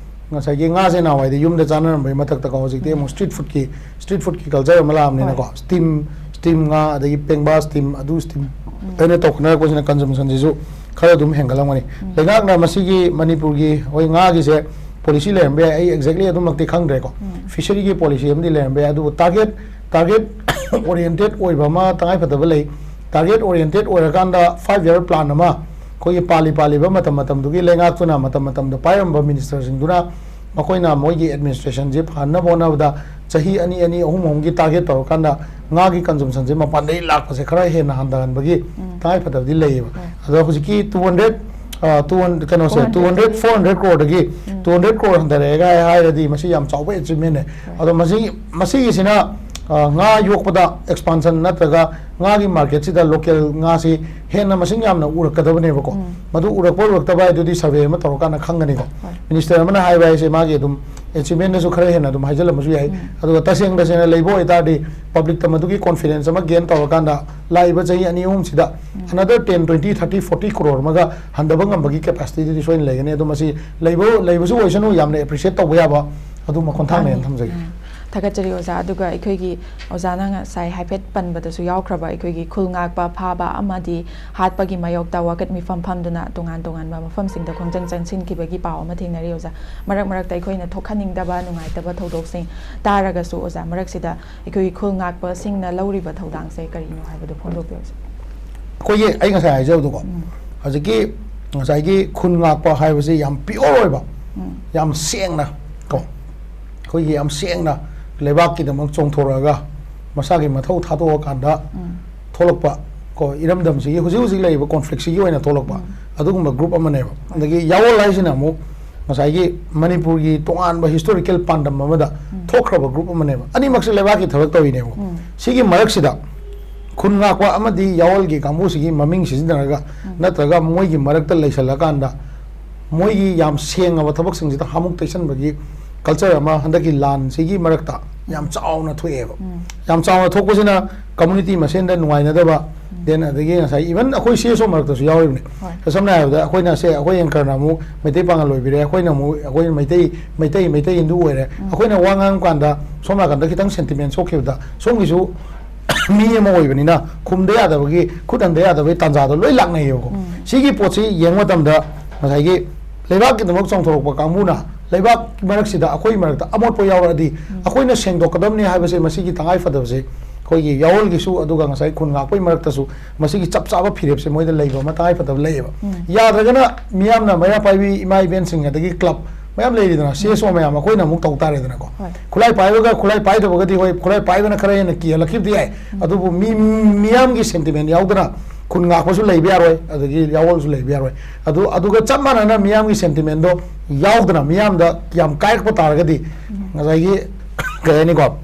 ꯉꯁꯥꯏꯒꯤ ꯉꯥꯁꯦ ꯅꯍꯥꯟꯋꯥꯏꯗꯤ ꯌꯨꯝꯗ ꯆꯥꯅꯔꯝꯕꯒꯤ ꯃꯊꯛꯇꯀꯣ, ꯍꯧꯖꯤꯛꯇꯤ ꯑꯃꯨꯛ street foodꯀꯤ, street foodꯀꯤ culture ꯑꯃ ꯂꯥꯛꯑꯕꯅꯤꯅꯀꯣ, ꯍꯣꯏ꯫ Steam, steam ꯉꯥ, ꯑꯗꯒꯤ ꯄꯦꯡꯕꯥ steam, ꯑꯗꯨ steam ꯎꯝ꯫ ꯑꯩꯅ ꯇꯧꯈꯠꯅꯔꯛꯄꯁꯤꯅ consumptionꯁꯤꯁꯨ ꯈꯔ ꯑꯗꯨꯝ ꯍꯦꯟꯒꯠꯂꯝꯒꯅꯤ꯫ ꯎꯝ꯫ ꯂꯩꯉꯥꯛꯅ ꯃꯁꯤꯒꯤ ꯃꯅꯤꯄꯨꯔꯒꯤ, ꯍꯣꯏ, ꯉꯥꯒꯤꯁꯦ policy ꯂꯩꯔꯝꯕ ꯌꯥꯏ, ꯑꯩ exactly ꯑꯗꯨꯃꯛꯇꯤ ꯈꯪꯗ꯭ꯔꯦꯀꯣ꯫ ꯎꯝ꯫ Fisheryꯒꯤ policy ꯑꯃꯗꯤ ꯂꯩꯔꯝꯕ ꯌꯥꯏ, ꯑꯗꯨꯕꯨ target, target oriented ꯑꯣꯏꯕ ꯑꯃ ꯇꯉꯥꯏꯐꯗꯕ ꯂꯩ꯫ Target oriented ꯑꯣꯏꯔꯀꯥꯟꯗ five year plan ꯑꯃ ꯑꯩꯈꯣꯏꯒꯤ ꯄꯥꯜꯂꯤ ꯄꯥꯜꯂꯤꯕ ꯃꯇꯝ ꯃꯇꯝꯗꯨꯒꯤ ꯂꯩꯉꯥꯛꯇꯨꯅ ꯃꯇꯝ ꯃꯇꯝꯗ ꯄꯥꯏꯔꯝꯕ ministerꯁꯤꯡꯗꯨꯅ ꯃꯈꯣꯏꯅ ꯃꯣꯏꯒꯤ administrationꯁꯦ ꯐꯍꯟꯅꯕ ꯍꯣꯠꯅꯕꯗ ꯆꯍꯤ ꯑꯅꯤ, ꯑꯅꯤ, ꯑꯍꯨꯝ, ꯑꯍꯨꯝꯒꯤ target ꯇꯧꯔꯀꯥꯟꯗ ꯉꯥꯒꯤ consumptionꯁꯦ ꯃꯄꯥꯟꯗꯒꯤ ꯂꯥꯛꯄꯁꯦ ꯈꯔ ꯍꯦꯟꯅ ꯍꯟꯊꯍꯟꯕꯒꯤ ꯎꯝ꯫ ꯇꯉꯥꯏꯐꯗꯕꯗꯤ ꯂꯩꯌꯦꯕ꯫ ꯍꯣꯏ꯫ ꯑꯗꯣ ꯍꯧꯖꯤꯛꯀꯤ two hundred, ꯑ, two hundred, ꯀꯩꯅꯣꯁꯦ, four hundred two hundred, four hundred crore ꯗꯒꯤ ꯎꯝ꯫ Two hundred crore ꯍꯟꯊꯔꯛꯑꯦꯒ ꯍꯥꯏꯔꯗꯤ ꯃꯁꯤ ꯌꯥꯝ ꯆꯥꯎꯕ achievementꯅꯦ꯫ ꯍꯣꯏ꯫ ꯑꯗꯣ ꯃꯁꯤ, ꯃꯁꯤꯒꯤꯁꯤꯅ, ꯑ, ꯉꯥ ꯌꯣꯛꯄꯗ expansion ꯅꯠꯇ꯭ꯔꯒ ꯉꯥꯒꯤ marketꯁꯤꯗ local ꯉꯥꯁꯤ ꯍꯦꯟꯅ ꯃꯁꯤꯡ ꯌꯥꯝꯅ ꯎꯔꯛꯀꯗꯕꯅꯦꯕꯀꯣ꯫ ꯎꯝ꯫ ꯃꯗꯨ ꯎꯔꯛꯄ ꯎꯔꯛꯇꯕ ꯍꯥꯏꯗꯨꯗꯤ survey ꯑꯃ ꯇꯧꯔꯀꯥꯟꯗ ꯈꯪꯒꯅꯤꯀꯣ꯫ ꯍꯣꯏ꯫ Minister ꯑꯃꯅ ꯍꯥꯏꯕ ꯍꯥꯏꯁꯦ ꯃꯥꯒꯤ ꯑꯗꯨꯝ achievementꯅꯁꯨ ꯈꯔ ꯍꯦꯟꯅ ꯑꯗꯨꯝ ꯍꯥꯏꯖꯤꯜꯂꯝꯕꯁꯨ ꯌꯥꯏ꯫ ꯎꯝ꯫ ꯑꯗꯨꯒ ꯇꯁꯦꯡ ꯇꯁꯦꯡꯅ ꯂꯩꯕ ꯑꯣꯏꯇꯥꯔꯗꯤ publicꯇ ꯃꯗꯨꯒꯤ confidence ꯑꯃ gain ꯇꯧꯔꯀꯥꯟꯗ ꯂꯥꯛꯏꯕ ꯆꯍꯤ ꯑꯅꯤ ꯑꯍꯨꯝꯁꯤꯗ ꯎꯝ꯫ Another ten, twenty, thirty, forty crore ꯑꯃꯒ ꯍꯟꯊꯕ ꯉꯝꯕꯒꯤ capacityꯗꯨꯗꯤ ꯁꯣꯏꯅ ꯂꯩꯒꯅꯤ꯫ ꯑꯗꯣ ꯃꯁꯤ ꯂꯩꯕ, ꯂꯩꯕꯁꯨ ꯑꯣꯏꯁꯅꯨ, ꯌꯥꯝꯅ appreciate ꯇꯧꯕ ꯌꯥꯕ ꯑꯗꯨꯝꯕ ꯈꯣꯡꯊꯥꯡꯅꯦꯅ ꯊꯝꯖꯒꯦ꯫ ꯎꯝ꯫ ꯊꯥꯒꯠꯆꯔꯤ ꯑꯣꯖꯥ꯫ ꯑꯗꯨꯒ ꯑꯩꯈꯣꯏꯒꯤ ꯑꯣꯖꯥꯅ ꯉꯁꯥꯏ ꯍꯥꯏꯐꯦꯠ ꯄꯟꯕꯗꯁꯨ ꯌꯥꯎꯈ꯭ꯔꯕ ꯑꯩꯈꯣꯏꯒꯤ ꯈꯨꯜ ꯉꯥꯛꯄ, ꯐꯥꯕ ꯑꯃꯗꯤ ꯍꯥꯠꯄꯒꯤ ꯃꯥꯌꯣꯛꯇ ꯋꯥꯀꯠ ꯃꯤꯐꯝ ꯐꯝꯗꯨꯅ ꯇꯣꯉꯥꯟ ꯇꯣꯉꯥꯟꯕ ꯃꯐꯝꯁꯤꯡꯗ ꯈꯣꯡꯖꯪ ꯆꯪꯁꯤꯟꯈꯤꯕꯒꯤ ꯄꯥꯎ ꯑꯃ ꯊꯦꯡꯅꯔꯤ ꯑꯣꯖꯥ꯫ ꯃꯔꯛ ꯃꯔꯛꯇ ꯑꯩꯈꯣꯏꯅ ꯊꯣꯛꯍꯟꯅꯤꯡꯗꯕ, ꯅꯨꯡꯉꯥꯏꯇꯕ ꯊꯧꯗꯣꯛꯁꯤꯡ ꯇꯥꯔꯒꯁꯨ ꯑꯣꯖꯥ, ꯃꯔꯛꯁꯤꯗ ꯑꯩꯈꯣꯏꯒꯤ ꯈꯨꯜ ꯉꯥꯛꯄꯁꯤꯡꯅ ꯂꯧꯔꯤꯕ ꯊꯧꯗꯥꯡꯁꯦ ꯀꯔꯤꯅꯣ ꯍꯥꯏꯕꯗꯨ ꯐꯣꯡꯗꯣꯛꯄꯤꯌꯨ ꯑꯣꯖꯥ꯫ ꯑꯩꯈꯣꯏꯒꯤ, ꯑꯩ ꯉꯁꯥꯏ ꯍꯥꯏꯖꯕꯗꯣꯀꯣ, ꯎꯝ꯫ ꯍꯧꯖꯤꯛꯀꯤ ꯉꯁꯥꯏꯒꯤ ꯈꯨꯟ ꯉꯥꯛꯄ ꯍꯥꯏꯕꯁꯤ ꯌꯥꯝ ꯄꯤꯌꯣꯔ ꯑꯣꯏꯕ, ꯌꯥꯝ ꯁꯦꯡꯅ ꯀꯣ, ꯑꯩꯈꯣꯏꯒꯤ ꯌꯥꯝ ꯁꯦꯡꯅ ꯂꯩꯕꯥꯛꯀꯤꯗꯃꯛ ꯆꯣꯡꯊꯣꯔꯛꯑꯒ ꯃꯁꯥꯒꯤ ꯃꯊꯧ ꯊꯥꯗꯣꯛꯑꯀꯥꯟꯗ ꯊꯣꯛꯂꯛꯄ ꯀꯣ, ꯏꯔꯝꯗꯝꯁꯤꯒꯤ ꯍꯧꯖꯤꯛ ꯍꯧꯖꯤꯛ ꯂꯩꯔꯤꯕ ꯀꯣꯟꯐ꯭ꯂꯤꯛꯁꯤꯒꯤ ꯑꯣꯏꯅ ꯊꯣꯛꯂꯛꯄ ꯑꯗꯨꯒꯨꯝꯕ ꯒ꯭ꯔꯨꯞ ꯑꯃꯅꯦꯕ꯫ ꯑꯗꯒꯤ ꯌꯥꯋꯣꯜ ꯍꯥꯏꯁꯤꯅ ꯑꯃꯨꯛ ꯉꯁꯥꯏꯒꯤ ꯃꯅꯤꯄꯨꯔꯒꯤ ꯇꯣꯉꯥꯟꯕ ꯍꯤꯁꯇꯣꯔꯤꯀꯦꯜ ꯄꯥꯟꯗꯝ ꯑꯃꯗ ꯊꯣꯛꯈ꯭ꯔꯕ ꯒ꯭ꯔꯨꯞ ꯑꯃꯅꯦꯕ꯫ ꯑꯅꯤꯃꯛꯁꯦ ꯂꯩꯕꯥꯛꯀꯤ ꯊꯕꯛ ꯇꯧꯔꯤꯅꯦꯕ꯫ ꯁꯤꯒꯤ ꯃꯔꯛꯁꯤꯗ ꯈꯨꯟ ꯉꯥꯛꯄ ꯑꯃꯗꯤ ꯌꯥꯋꯣꯜꯒꯤ ꯀꯥꯡꯕꯨꯁꯤꯒꯤ ꯃꯃꯤꯡ ꯁꯤꯖꯤꯟꯅꯔꯒ ꯅꯠꯇ꯭ꯔꯒ ꯃꯣꯏꯒꯤ ꯃꯔꯛꯇ ꯂꯩꯁꯜꯂꯀꯥꯟꯗ ꯃꯣꯏꯒꯤ ꯌꯥꯝ ꯁꯦꯡꯉꯕ ꯊꯕꯛꯁꯤꯡꯁꯤꯗ ꯍꯥꯃꯨꯛ ꯇꯩꯁꯟꯕꯒꯤ ꯀꯜꯆꯔ ꯑꯃ ꯍꯟꯗꯛꯀꯤ ꯂꯥꯟꯁꯤꯒꯤ ꯃꯔꯛꯇ ꯌꯥꯝ ꯆꯥꯎꯅ ꯊꯣꯛꯑꯦꯕ꯫ ꯌꯥꯝ ꯆꯥꯎꯅ ꯊꯣꯛꯄꯁꯤꯅ ꯀꯝꯃꯨꯅꯤꯇꯤ ꯃꯁꯦꯟꯗ ꯅꯨꯡꯉꯥꯏꯅꯗꯕ, ꯗꯦꯟ ꯑꯗꯒꯤ ꯉꯁꯥꯏ ꯏꯚꯟ ꯑꯩꯈꯣꯏ ꯁꯤ ꯑꯦꯁ ꯑꯣ ꯃꯔꯛꯇꯁꯨ ꯌꯥꯎꯔꯤꯕꯅꯤ꯫ ꯍꯣꯏ꯫ ꯁꯝꯅ ꯍꯥꯏꯔꯕꯗ ꯑꯩꯈꯣꯏꯅ ꯁꯦ, ꯑꯩꯈꯣꯏ ꯑꯦꯡꯀꯔꯅ ꯑꯃꯨꯛ ꯃꯩꯇꯩ ꯄꯥꯉꯜ ꯑꯣꯏꯕꯤꯔꯦ, ꯑꯩꯈꯣꯏꯅ ꯑꯃꯨꯛ ꯑꯩꯈꯣꯏ ꯃꯩꯇꯩ, ꯃꯩꯇꯩ, ꯃꯩꯇꯩ ꯍꯤꯟꯗꯨ ꯑꯣꯏꯔꯦ꯫ ꯑꯩꯈꯣꯏꯅ ꯋꯥ ꯉꯥꯡꯕ ꯀꯥꯟꯗ ꯁꯣꯝ ꯅꯥꯀꯟꯗ ꯈꯤꯇꯪ ꯁꯦꯟꯇꯤꯃꯦꯟ ꯁꯣꯛꯈꯤꯕꯗ ꯁꯣꯝꯒꯤꯁꯨ ꯃꯤ ꯑꯃ ꯑꯣꯏꯕꯅꯤꯅ ꯈꯨꯝꯗ ꯌꯥꯗꯕꯒꯤ, ꯈꯨꯠ ꯍꯟꯗ ꯌꯥꯗꯕꯒꯤ ꯇꯥꯟꯖꯥꯗꯣ ꯂꯣꯏ ꯂꯥꯛꯅꯩꯌꯦꯕꯀꯣ꯫ ꯁꯤꯒꯤ ꯄꯣꯠꯁꯤ ꯌꯦꯡꯕ ꯃꯇꯝꯗ ꯉꯁꯥꯏꯒꯤ ꯂꯩꯕꯥꯛꯀꯤꯗꯃꯛ ꯆꯣꯡꯊꯣꯔꯛꯄ ꯀꯥꯡꯕꯨꯅ ꯂꯩꯕꯥꯛ ꯃꯔꯛꯁꯤꯗ ꯑꯩꯈꯣꯏ ꯃꯔꯛꯇ ꯑꯃꯣꯠꯄ ꯌꯥꯎꯔꯛꯑꯗꯤ ꯑꯩꯈꯣꯏꯅ ꯁꯦꯡꯗꯣꯛꯀꯗꯕꯅꯤ ꯍꯥꯏꯕꯁꯦ, ꯃꯁꯤꯒꯤ ꯇꯉꯥꯏ ꯐꯗꯕꯁꯦ ꯑꯩꯈꯣꯏꯒꯤ ꯌꯥꯋꯣꯜꯒꯤꯁꯨ ꯑꯗꯨꯒ ꯉꯁꯥꯏ ꯈꯨꯟ ꯉꯥꯛꯄꯒꯤ ꯃꯔꯛꯇꯁꯨ ꯃꯁꯤꯒꯤ ꯆꯞ ꯆꯥꯕ ꯐꯤꯔꯦꯞꯁꯦ ꯃꯣꯏꯗ ꯂꯩꯕ ꯑꯃ ꯇꯉꯥꯏ ꯐꯗꯕ ꯂꯩꯌꯦꯕ꯫ ꯌꯥꯗ꯭ꯔꯒꯅ ꯃꯤꯌꯥꯝꯅ, ꯃꯩꯔꯥ ꯄꯥꯏꯕꯤ ꯏꯃꯥ ꯏꯕꯦꯟꯁꯤꯡ ꯑꯗꯒꯤ ꯀ꯭ꯂꯕ ꯃꯌꯥꯝ ꯂꯩꯔꯤꯗꯅ, ꯁꯤ ꯑꯦꯁ ꯑꯣ ꯃꯌꯥꯝ, ꯑꯩꯈꯣꯏꯅ ꯑꯃꯨꯛ ꯇꯧ ꯇꯥꯔꯦꯗꯅꯀꯣ꯫ ꯍꯣꯏ꯫ ꯈꯨꯠꯂꯥꯏ ꯄꯥꯏꯕꯒ ꯈꯨꯠꯂꯥꯏ ꯄꯥꯏꯗꯕꯒꯗꯤ, ꯍꯣꯏ, ꯈꯨꯠꯂꯥꯏ ꯄꯥꯏꯕꯅ ꯈꯔ ꯍꯦꯟꯅ ꯀꯤꯍꯜꯂꯛꯈꯤꯕꯗꯤ ꯌꯥꯏ꯫ ꯑꯗꯨꯕꯨ ꯃꯤ, ꯃꯤꯌꯥꯝꯒꯤ ꯁꯦꯟꯇꯤꯃꯦꯟ ꯌꯥꯎꯗꯅ ꯈꯨꯟ ꯉꯥꯛꯄꯁꯨ ꯂꯩꯕ ꯌꯥꯔꯣꯏ, ꯑꯗꯒꯤ ꯌꯥꯋꯣꯜꯁꯨ ꯂꯩꯕ ꯌꯥꯔꯣꯏ꯫ ꯑꯗꯨ, ꯑꯗꯨꯒ ꯆꯞ ꯃꯥꯟꯅꯅ ꯃꯤꯌꯥꯝꯒꯤ ꯁꯦꯟꯇꯤꯃꯦꯟꯗꯣ ꯌꯥꯎꯗꯅ ꯃꯤꯌꯥꯝꯗ ꯌꯥꯝ ꯀꯥꯏꯔꯛꯄ ꯇꯥꯔꯒꯗꯤ ꯉꯁꯥꯏꯒꯤ ꯀꯩ ꯍꯥꯏꯅꯤꯀꯣ,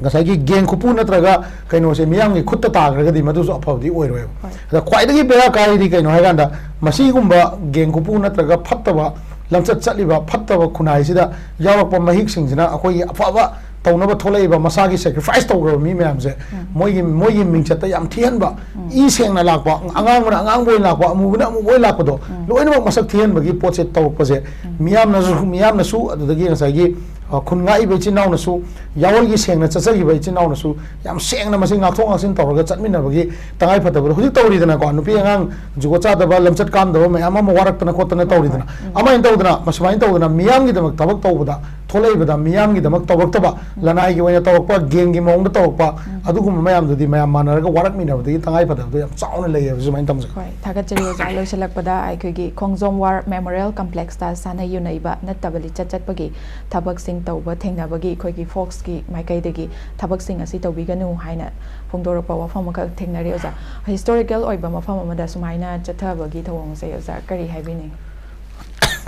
ꯉꯁꯥꯏꯒꯤ ꯒꯦꯡ ꯈꯨꯄꯨ ꯅꯠꯇ꯭ꯔꯒ ꯀꯩꯅꯣꯁꯦ ꯃꯤꯌꯥꯝꯒꯤ ꯈꯨꯠꯇ ꯇꯥꯈ꯭ꯔꯒꯗꯤ ꯃꯗꯨꯁꯨ ꯑꯐꯕꯗꯤ ꯑꯣꯏꯔꯣꯏꯕ꯫ ꯍꯣꯏ꯫ ꯑꯗ ꯈ꯭ꯋꯥꯏꯗꯒꯤ ꯕꯦꯔꯥ ꯀꯥꯏꯔꯤꯗꯤ ꯀꯩꯅꯣ ꯍꯥꯏꯀꯥꯟꯗ, ꯃꯁꯤꯒꯨꯝꯕ ꯒꯦꯡ ꯈꯨꯄꯨ ꯅꯠꯇ꯭ꯔꯒ ꯐꯠꯇꯕ ꯂꯝꯆꯠ ꯆꯠꯂꯤꯕ ꯐꯠꯇꯕ ꯈꯨꯟꯅꯥꯏꯁꯤꯗ ꯌꯥꯎꯔꯛꯄ ꯃꯍꯤꯛꯁꯤꯡꯁꯤꯅ ꯑꯩꯈꯣꯏꯒꯤ ꯑꯐꯕ ꯇꯧꯅꯕ ꯊꯣꯛꯂꯛꯏꯕ, ꯃꯁꯥꯒꯤ ꯁꯦꯀ꯭ꯔꯤꯐꯥꯏꯁ ꯇꯧꯈ꯭ꯔꯕ ꯃꯤ ꯃꯌꯥꯝꯁꯦ, ꯃꯣꯏꯒꯤ, ꯃꯣꯏꯒꯤ ꯃꯤꯡꯆꯠꯇ ꯌꯥꯝ ꯊꯤꯍꯟꯕ, ꯏ ꯁꯦꯡꯅ ꯂꯥꯛꯄ, ꯑꯉꯥꯡꯕꯅ ꯑꯉꯥꯡꯕ ꯑꯣꯏꯅ ꯂꯥꯛꯄ, ꯑꯃꯨꯕꯅ ꯑꯃꯨꯕ ꯑꯣꯏꯅ ꯂꯥꯛꯄꯗꯣ, ꯂꯣꯏꯅꯃꯛ ꯃꯁꯛ ꯊꯤꯍꯟꯕꯒꯤ ꯄꯣꯠꯁꯦ ꯇꯧꯔꯛꯄꯁꯦ, ꯃꯤꯌꯥꯝꯅꯁꯨ, ꯃꯤꯌꯥꯝꯅꯁꯨ, ꯑꯗꯨꯗꯒꯤ ꯉꯁꯥꯏꯒꯤ, ꯑ, ꯈꯨꯟ ꯉꯥꯛꯏꯕ ꯏꯆꯤꯟ ꯏꯅꯥꯎꯅꯁꯨ, ꯌꯥꯋꯣꯜꯒꯤ ꯁꯦꯡꯅ ꯆꯠꯆꯈꯤꯕ ꯏꯆꯤꯟ ꯏꯅꯥꯎꯅꯁꯨ ꯌꯥꯝ ꯁꯦꯡꯅ ꯃꯁꯤ ꯉꯥꯛꯊꯣꯛ ꯉꯥꯛꯁꯤꯟ ꯇꯧꯔꯒ ꯆꯠꯃꯤꯟꯅꯕꯒꯤ ꯇꯉꯥꯏ ꯐꯗꯕꯗꯣ ꯍꯧꯖꯤꯛ ꯇꯧꯔꯤꯗꯅꯀꯣ꯫ ꯅꯨꯄꯤ ꯑꯉꯥꯡ ꯖꯨꯒꯣꯠ ꯆꯥꯗꯕ, ꯂꯝꯆꯠ ꯀꯥꯝꯗꯕ ꯃꯌꯥꯝ ꯑꯃ ꯋꯥꯔꯛꯇꯅ ꯈꯣꯠꯇꯅ ꯇꯧꯔꯤꯗꯅ꯫ ꯑꯃꯥꯏꯅ ꯇꯧꯗꯅ, ꯃꯁꯨꯃꯥꯏꯅ ꯇꯧꯗꯅ ꯃꯤꯌꯥꯝꯒꯤꯗꯃꯛ ꯊꯕꯛ ꯇꯧꯕꯗ ꯊꯣꯛꯂꯛꯏꯕꯗ ꯃꯤꯌꯥꯝꯒꯤꯗꯃꯛ ꯇꯧꯔꯛꯇꯕ, ꯂꯅꯥꯏꯒꯤ ꯑꯣꯏꯅ ꯇꯧꯔꯛꯄ, ꯒꯦꯡꯒꯤ ꯃꯑꯣꯡꯗ ꯇꯧꯔꯛꯄ, ꯑꯗꯨꯒꯨꯝꯕ ꯃꯌꯥꯝꯗꯨꯗꯤ ꯃꯌꯥꯝ ꯃꯥꯟꯅꯔꯒ ꯋꯥꯔꯛꯃꯤꯟꯅꯕꯗꯒꯤ ꯇꯉꯥꯏ ꯐꯗꯕꯗꯣ ꯌꯥꯝ ꯆꯥꯎꯅ ꯂꯩꯌꯦꯕ꯫ ꯁꯨꯃꯥꯏꯅ ꯇꯝꯖꯒꯦ꯫ ꯍꯣꯏ, ꯊꯥꯒꯠꯆꯔꯤ ꯑꯣꯖꯥ꯫ ꯂꯣꯏꯁꯤꯜꯂꯛꯄꯗ ꯑꯩꯈꯣꯏꯒꯤ ꯈꯣꯡꯖꯣꯝ ꯋꯥꯔ ꯃꯦꯃꯣꯔꯤꯌꯦꯜ ꯀꯝꯄ꯭ꯂꯦꯛꯁꯇ ꯁꯥꯟꯅ ꯌꯨꯅꯩꯕ ꯅꯠꯇꯕ ꯂꯤꯆꯠ ꯆꯠꯄꯒꯤ ꯊꯕꯛꯁꯤꯡ ꯇꯧꯕ ꯊꯦꯡꯅꯕꯒꯤ ꯑꯩꯈꯣꯏꯒꯤ ꯐꯣꯛꯁꯀꯤ ꯃꯥꯏꯀꯩꯗꯒꯤ ꯊꯕꯛꯁꯤꯡ ꯑꯁꯤ ꯇꯧꯕꯤꯒꯅꯨ ꯍꯥꯏꯅ ꯐꯣꯡꯗꯣꯔꯛꯄ ꯋꯥꯐꯝ ꯑꯃꯈꯛ ꯊꯦꯡꯅꯔꯤ ꯑꯣꯖꯥ꯫ ꯍꯤꯁꯇꯣꯔꯤꯀꯦꯜ ꯑꯣꯏꯕ ꯃꯐꯝ ꯑꯃꯗ ꯁꯨꯃꯥꯏꯅ ꯆꯠꯊꯕꯒꯤ ꯊꯧꯑꯣꯡꯁꯦ ꯑꯣꯖꯥ ꯀꯔꯤ ꯍꯥꯏꯕꯤꯅꯤꯡꯉꯤ?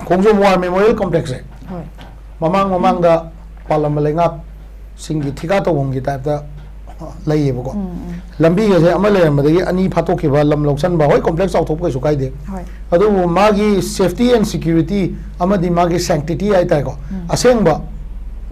ꯈꯣꯡꯖꯣꯝ ꯋꯥꯔ ꯃꯦꯃꯣꯔꯤꯌꯦꯜ ꯀꯝꯄ꯭ꯂꯦꯛꯁꯁꯦ ꯍꯣꯏ꯫ ꯃꯃꯥꯡ ꯃꯃꯥꯡꯗ ꯄꯥꯜꯂꯝꯕ ꯂꯩꯉꯥꯛꯁꯤꯡꯒꯤ ꯊꯤꯀꯥ ꯇꯧꯐꯝꯒꯤ ꯇꯥꯏꯞꯇ ꯂꯩꯌꯦꯕꯀꯣ꯫ ꯎꯝ, ꯎꯝ꯫ ꯂꯝꯕꯤꯒꯁꯦ ꯑꯃ ꯂꯩꯔꯝꯕꯗꯒꯤ ꯑꯅꯤ ꯐꯥꯠꯇꯣꯛꯈꯤꯕ, ꯂꯝ ꯂꯧꯁꯟꯕ, ꯍꯣꯏ, ꯀꯝꯄ꯭ꯂꯦꯛꯁ ꯆꯥꯎꯊꯣꯛꯄ ꯀꯩꯁꯨ ꯀꯥꯏꯗꯦ꯫ ꯍꯣꯏ꯫ ꯑꯗꯨꯕꯨ ꯃꯥꯒꯤ safety and security ꯑꯃꯗꯤ ꯃꯥꯒꯤ sanctity ꯍꯥꯏꯇꯥꯔꯦꯀꯣ, ꯎꯝ꯫ ꯑꯁꯦꯡꯕ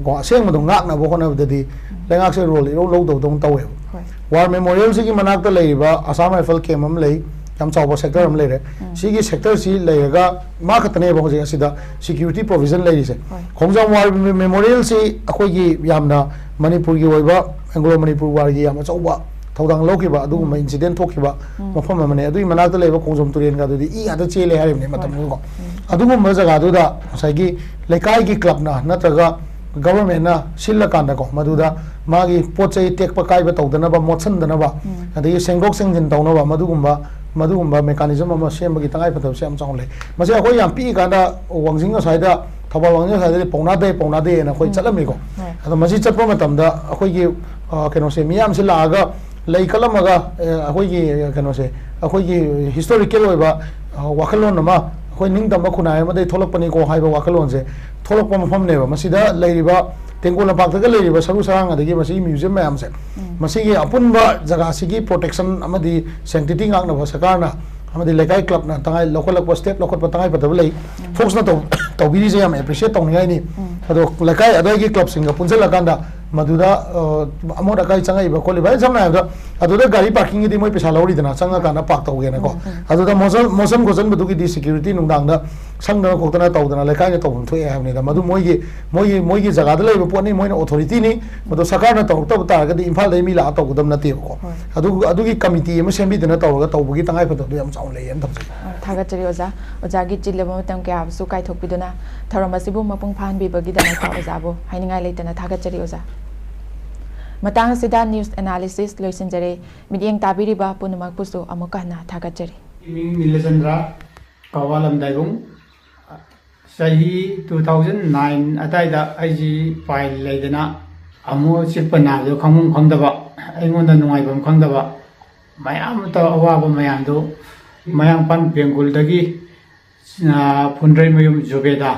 ꯀꯣ, ꯑꯁꯦꯡꯕꯗꯣ ꯉꯥꯛꯅꯕ ꯍꯣꯠꯅꯕꯗꯗꯤ ꯂꯩꯉꯥꯛꯁꯦ ꯔꯣꯜ ꯏꯔꯧ ꯂꯧꯗꯕꯗꯧꯅ ꯇꯧꯋꯦꯕ꯫ ꯍꯣꯏ꯫ ꯋꯥꯔ ꯃꯦꯃꯣꯔꯤꯌꯦꯜꯁꯤꯒꯤ ꯃꯅꯥꯛꯇ ꯂꯩꯔꯤꯕ ꯑꯁꯥꯝ ꯔꯥꯏꯐꯜ ꯀꯦꯝ ꯑꯃ ꯂꯩ, ꯌꯥꯝ ꯆꯥꯎꯕ ꯁꯦꯛꯇꯔ ꯑꯃ ꯂꯩꯔꯦ꯫ ꯎꯝ꯫ ꯁꯤꯒꯤ ꯁꯦꯛꯇꯔꯁꯤ ꯂꯩꯔꯒ ꯃꯥ ꯈꯛꯇꯅꯦꯕ ꯍꯧꯖꯤꯛ ꯑꯁꯤꯗ ꯁꯤꯀ꯭ꯌꯨꯔꯤꯇꯤ ꯄ꯭ꯔꯣꯚꯤꯖꯟ ꯂꯩꯔꯤꯁꯦ꯫ ꯍꯣꯏ꯫ ꯈꯣꯡꯖꯣꯝ ꯋꯥꯔ ꯃꯦꯃꯣꯔꯤꯌꯦꯜꯁꯤ ꯑꯩꯈꯣꯏꯒꯤ ꯌꯥꯝꯅ ꯃꯅꯤꯄꯨꯔꯒꯤ ꯑꯣꯏꯕ, ꯑꯦꯡꯒ꯭ꯂꯣ ꯃꯅꯤꯄꯨꯔ ꯋꯥꯔꯒꯤ ꯌꯥꯝ ꯑꯆꯧꯕ ꯊꯧꯗꯥꯡ ꯂꯧꯈꯤꯕ ꯑꯗꯨꯒꯨꯝꯕ ꯎꯝ꯫ ꯏꯟꯁꯤꯗꯦꯟ ꯊꯣꯛꯈꯤꯕ ꯎꯝ꯫ ꯃꯐꯝ ꯑꯃꯅꯦ꯫ ꯑꯗꯨꯒꯤ ꯃꯅꯥꯛꯇ ꯂꯩꯕ ꯈꯣꯡꯖꯣꯝ ꯇꯨꯔꯦꯜꯒ ꯑꯗꯨꯗꯤ ꯏ ꯉꯥꯛꯇ ꯆꯦꯜꯂꯦ ꯍꯥꯏꯔꯤꯕꯅꯦ ꯍꯣꯏ꯫ ꯃꯇꯝꯗꯨꯗꯀꯣ꯫ ꯎꯝ꯫ ꯑꯗꯨꯒꯨꯝꯕ ꯖꯒꯥꯗꯨꯗ ꯉꯁꯥꯏꯒꯤ ꯂꯩꯀꯥꯏꯒꯤ ꯀ꯭ꯂꯕꯅ ꯅꯠꯇ꯭ꯔꯒ ꯒꯚꯔꯟꯃꯦꯟꯠꯅ ꯁꯤꯜꯂꯀꯥꯟꯗꯀꯣ, ꯃꯗꯨꯗ ꯃꯥꯒꯤ ꯄꯣꯠ ꯆꯩ ꯇꯦꯛꯄ ꯀꯥꯏꯕ ꯇꯧꯗꯅꯕ, ꯃꯣꯠꯁꯤꯟꯗꯅꯕ, ꯎꯝ꯫ ꯑꯗꯒꯤ ꯁꯦꯡꯗꯣꯛ ꯁꯦꯡꯖꯤꯟ ꯇꯧꯅꯕ ꯃꯗꯨꯒꯨꯝꯕ, ꯃꯗꯨꯒꯨꯝꯕ ꯃꯦꯀꯥꯅꯤꯖꯝ ꯑꯃ ꯁꯦꯝꯕꯒꯤ ꯇꯉꯥꯏꯐꯗꯕꯁꯦ ꯌꯥꯝ ꯆꯥꯎꯅ ꯂꯩ꯫ ꯃꯁꯤ ꯑꯩꯈꯣꯏ ꯌꯥꯝ ꯄꯤꯛꯏꯀꯥꯟꯗ ꯋꯥꯡꯖꯤꯡ ꯑꯁ꯭ꯋꯥꯏꯗ, ꯊꯧꯕꯥꯜ ꯋꯥꯡꯖꯤꯡ ꯑꯁ꯭ꯋꯥꯏꯗꯗꯤ ꯄꯧꯅꯥꯗꯦ, ꯄꯧꯅꯥꯗꯦꯅ ꯑꯩꯈꯣꯏ ꯎꯝ꯫ ꯆꯠꯂꯝꯃꯤꯀꯣ꯫ ꯍꯣꯏ꯫ ꯑꯗꯣ ꯃꯁꯤ ꯆꯠꯄ ꯃꯇꯝꯗ ꯑꯩꯈꯣꯏꯒꯤ, ꯑ, ꯀꯩꯅꯣꯁꯦ, ꯃꯤꯌꯥꯝꯁꯦ ꯂꯥꯛꯑꯒ ꯂꯩ ꯀꯠꯂꯝꯃꯒ, ꯑ, ꯑꯩꯈꯣꯏꯒꯤ ꯀꯩꯅꯣꯁꯦ, ꯑꯩꯈꯣꯏꯒꯤ ꯍꯤꯁꯇꯣꯔꯤꯀꯦꯜ ꯑꯣꯏꯕ, ꯑ, ꯋꯥꯈꯜꯂꯣꯟ ꯑꯃ, ꯑꯩꯈꯣꯏ ꯅꯤꯡꯇꯝꯕ ꯈꯨꯟꯅꯥꯏ ꯑꯃꯗꯒꯤ ꯊꯣꯛꯂꯛꯄꯅꯤꯀꯣ ꯍꯥꯏꯕ ꯋꯥꯈꯜꯂꯣꯟꯁꯦ ꯊꯣꯛꯂꯛꯄ ꯃꯐꯝꯅꯦꯕ꯫ ꯃꯁꯤꯗ ꯂꯩꯔꯤꯕ ꯇꯦꯡꯀꯣꯜ ꯂꯝꯄꯥꯛꯇꯒ ꯂꯩꯔꯤꯕ ꯁꯔꯨ ꯁꯔꯥꯡ, ꯑꯗꯒꯤ ꯃꯁꯤꯒꯤ ꯃ꯭ꯌꯨꯖꯤꯌꯝ ꯃꯌꯥꯝꯁꯦ, ꯎꯝ꯫ ꯃꯁꯤꯒꯤ ꯑꯄꯨꯟꯕ ꯖꯒꯥꯁꯤꯒꯤ ꯄ꯭ꯔꯣꯇꯦꯛꯁꯟ ꯑꯃꯗꯤ ꯁꯦꯡꯇꯤꯇꯤ ꯉꯥꯛꯅꯕ ꯁꯔꯀꯥꯔꯅ ꯑꯃꯗꯤ ꯂꯩꯀꯥꯏ ꯀ꯭ꯂꯕꯅ ꯇꯉꯥꯏ ꯂꯧꯈꯠꯂꯛꯄ, ꯁ꯭ꯇꯦꯞ ꯂꯧꯈꯠꯄ ꯇꯉꯥꯏꯐꯗꯕ ꯂꯩ꯫ ꯐꯣꯛꯁꯅ ꯇꯧ-, ꯇꯧꯕꯤꯔꯤꯁꯦ ꯌꯥꯝ ꯑꯦꯄ꯭ꯔꯤꯁꯤꯌꯦꯠ ꯇꯧꯅꯤꯡꯉꯥꯏꯅꯤ꯫ ꯎꯝ꯫ ꯑꯗꯣ ꯂꯩꯀꯥꯏ ꯑꯗꯨꯋꯥꯏꯒꯤ ꯀ꯭ꯂꯕꯁꯤꯡꯒ ꯄꯨꯟꯁꯤꯜꯂꯀꯥꯟꯗ ꯃꯗꯨꯗ, ꯑ, ꯑꯃꯣꯠ ꯑꯀꯥꯏ ꯆꯪꯉꯛꯏꯕ ꯈꯣꯠꯂꯤꯕ, ꯑꯩ ꯁꯝꯅ ꯍꯥꯏꯔꯕꯗ, ꯑꯗꯨꯗ ꯒꯥꯔꯤ ꯄꯥꯔꯀꯤꯡꯒꯤꯗꯤ ꯃꯣꯏ ꯄꯩꯁꯥ ꯂꯧꯔꯤꯗꯅ, ꯆꯪꯉꯀꯥꯟꯗ ꯄꯥꯔꯛ ꯇꯧꯒꯦꯅꯀꯣ꯫ ꯎꯝ, ꯎꯝ꯫ ꯑꯗꯨꯗ ꯃꯣꯠꯁꯟ-, ꯃꯣꯠꯁꯟ ꯈꯣꯠꯆꯟꯕꯗꯨꯒꯤꯗꯤ ꯁꯦꯀ꯭ꯌꯨꯔꯤꯇꯤ ꯅꯨꯡꯗꯥꯡꯗ ꯁꯪꯗꯅ ꯈꯣꯠꯇꯅ ꯇꯧꯗꯅ ꯂꯩꯀꯥꯏꯅ ꯇꯧꯐꯝ ꯊꯣꯛꯑꯦ ꯍꯥꯏꯕꯅꯤꯗ꯫ ꯃꯗꯨ ꯃꯣꯏꯒꯤ, ꯃꯣꯏꯒꯤ, ꯃꯣꯏꯒꯤ ꯖꯒꯥꯗ ꯂꯩꯕ ꯄꯣꯠꯅꯤ, ꯃꯣꯏꯅ ꯑꯣꯊꯣꯔꯤꯇꯤꯅꯤ꯫ ꯃꯗꯨ ꯁꯔꯀꯥꯔꯅ ꯇꯧꯔꯛꯇꯕ ꯇꯥꯔꯒꯗꯤ ꯏꯝꯐꯥꯜꯗꯒꯤ ꯃꯤ ꯂꯥꯛꯑ ꯇꯧꯒꯗꯕ ꯅꯠꯇꯦꯕꯀꯣ꯫ ꯍꯣꯏ꯫ ꯑꯗꯨ, ꯑꯗꯨꯒꯤ ꯀꯃꯤꯇꯤ ꯑꯃ ꯁꯦꯝꯕꯤꯗꯅ ꯇꯧꯔꯒ ꯇꯧꯕꯒꯤ ꯇꯉꯥꯏꯐꯗꯕꯗꯣ ꯌꯥꯝ ꯆꯥꯎꯅ ꯂꯩꯌꯦꯅ ꯊꯝꯖꯒꯦ꯫ ꯊꯥꯒꯠꯆꯔꯤ ꯑꯣꯖꯥ꯫ ꯑꯣꯖꯥꯒꯤ ꯆꯤꯜꯂꯕ ꯃꯇꯝ ꯀꯌꯥꯕꯨꯁꯨ ꯀꯥꯏꯊꯣꯛꯄꯤꯗꯨꯅ ꯊꯧꯔꯝ ꯑꯁꯤꯕꯨ ꯃꯄꯨꯡ ꯐꯥꯍꯟꯕꯤꯕꯒꯤꯗꯃꯛꯇ ꯑꯣꯖꯥꯕꯨ ꯍꯥꯏꯅꯤꯡꯉꯥꯏ ꯂꯩꯇꯅ ꯊꯥꯒꯠꯆꯔꯤ ꯑꯣꯖꯥ꯫ ꯃꯇꯥꯡ ꯑꯁꯤꯗ news analysis ꯂꯣꯏꯁꯤꯟꯖꯔꯦ꯫ ꯃꯤꯠꯌꯦꯡ ꯇꯥꯕꯤꯔꯤꯕ ꯄꯨꯝꯅꯃꯛꯄꯨꯁꯨ ꯑꯃꯨꯛꯀ ꯍꯟꯅ ꯊꯥꯒꯠꯆꯔꯤ꯫ ꯃꯤꯡ ꯅꯤꯂꯆꯟꯗ꯭ꯔ, ꯀꯋꯥꯂꯝ ꯗꯥꯏꯕꯨꯡ꯫ ꯆꯍꯤ two thousand nine ꯑꯗꯥꯏꯗ ꯑꯩꯁꯤ ꯄꯥꯏꯜ ꯂꯩꯗꯅ ꯑꯃꯨꯛ ꯆꯤꯛꯄ ꯅꯥꯕꯗꯣ ꯈꯪꯐꯝ ꯈꯪꯗꯕ, ꯑꯩꯉꯣꯟꯗ ꯅꯨꯡꯉꯥꯏꯐꯝ ꯈꯪꯗꯕ, ꯃꯌꯥꯝ ꯑꯃ ꯇꯧꯔ ꯑꯋꯥꯕ ꯃꯌꯥꯝꯗꯨ ꯃꯌꯥꯡꯄꯥꯟ ꯕꯦꯡꯒꯨꯜꯗꯒꯤ, ꯑ, ꯐꯨꯟꯗ꯭ꯔꯩꯃꯌꯨꯝ ꯖꯨꯕꯦꯗꯥ,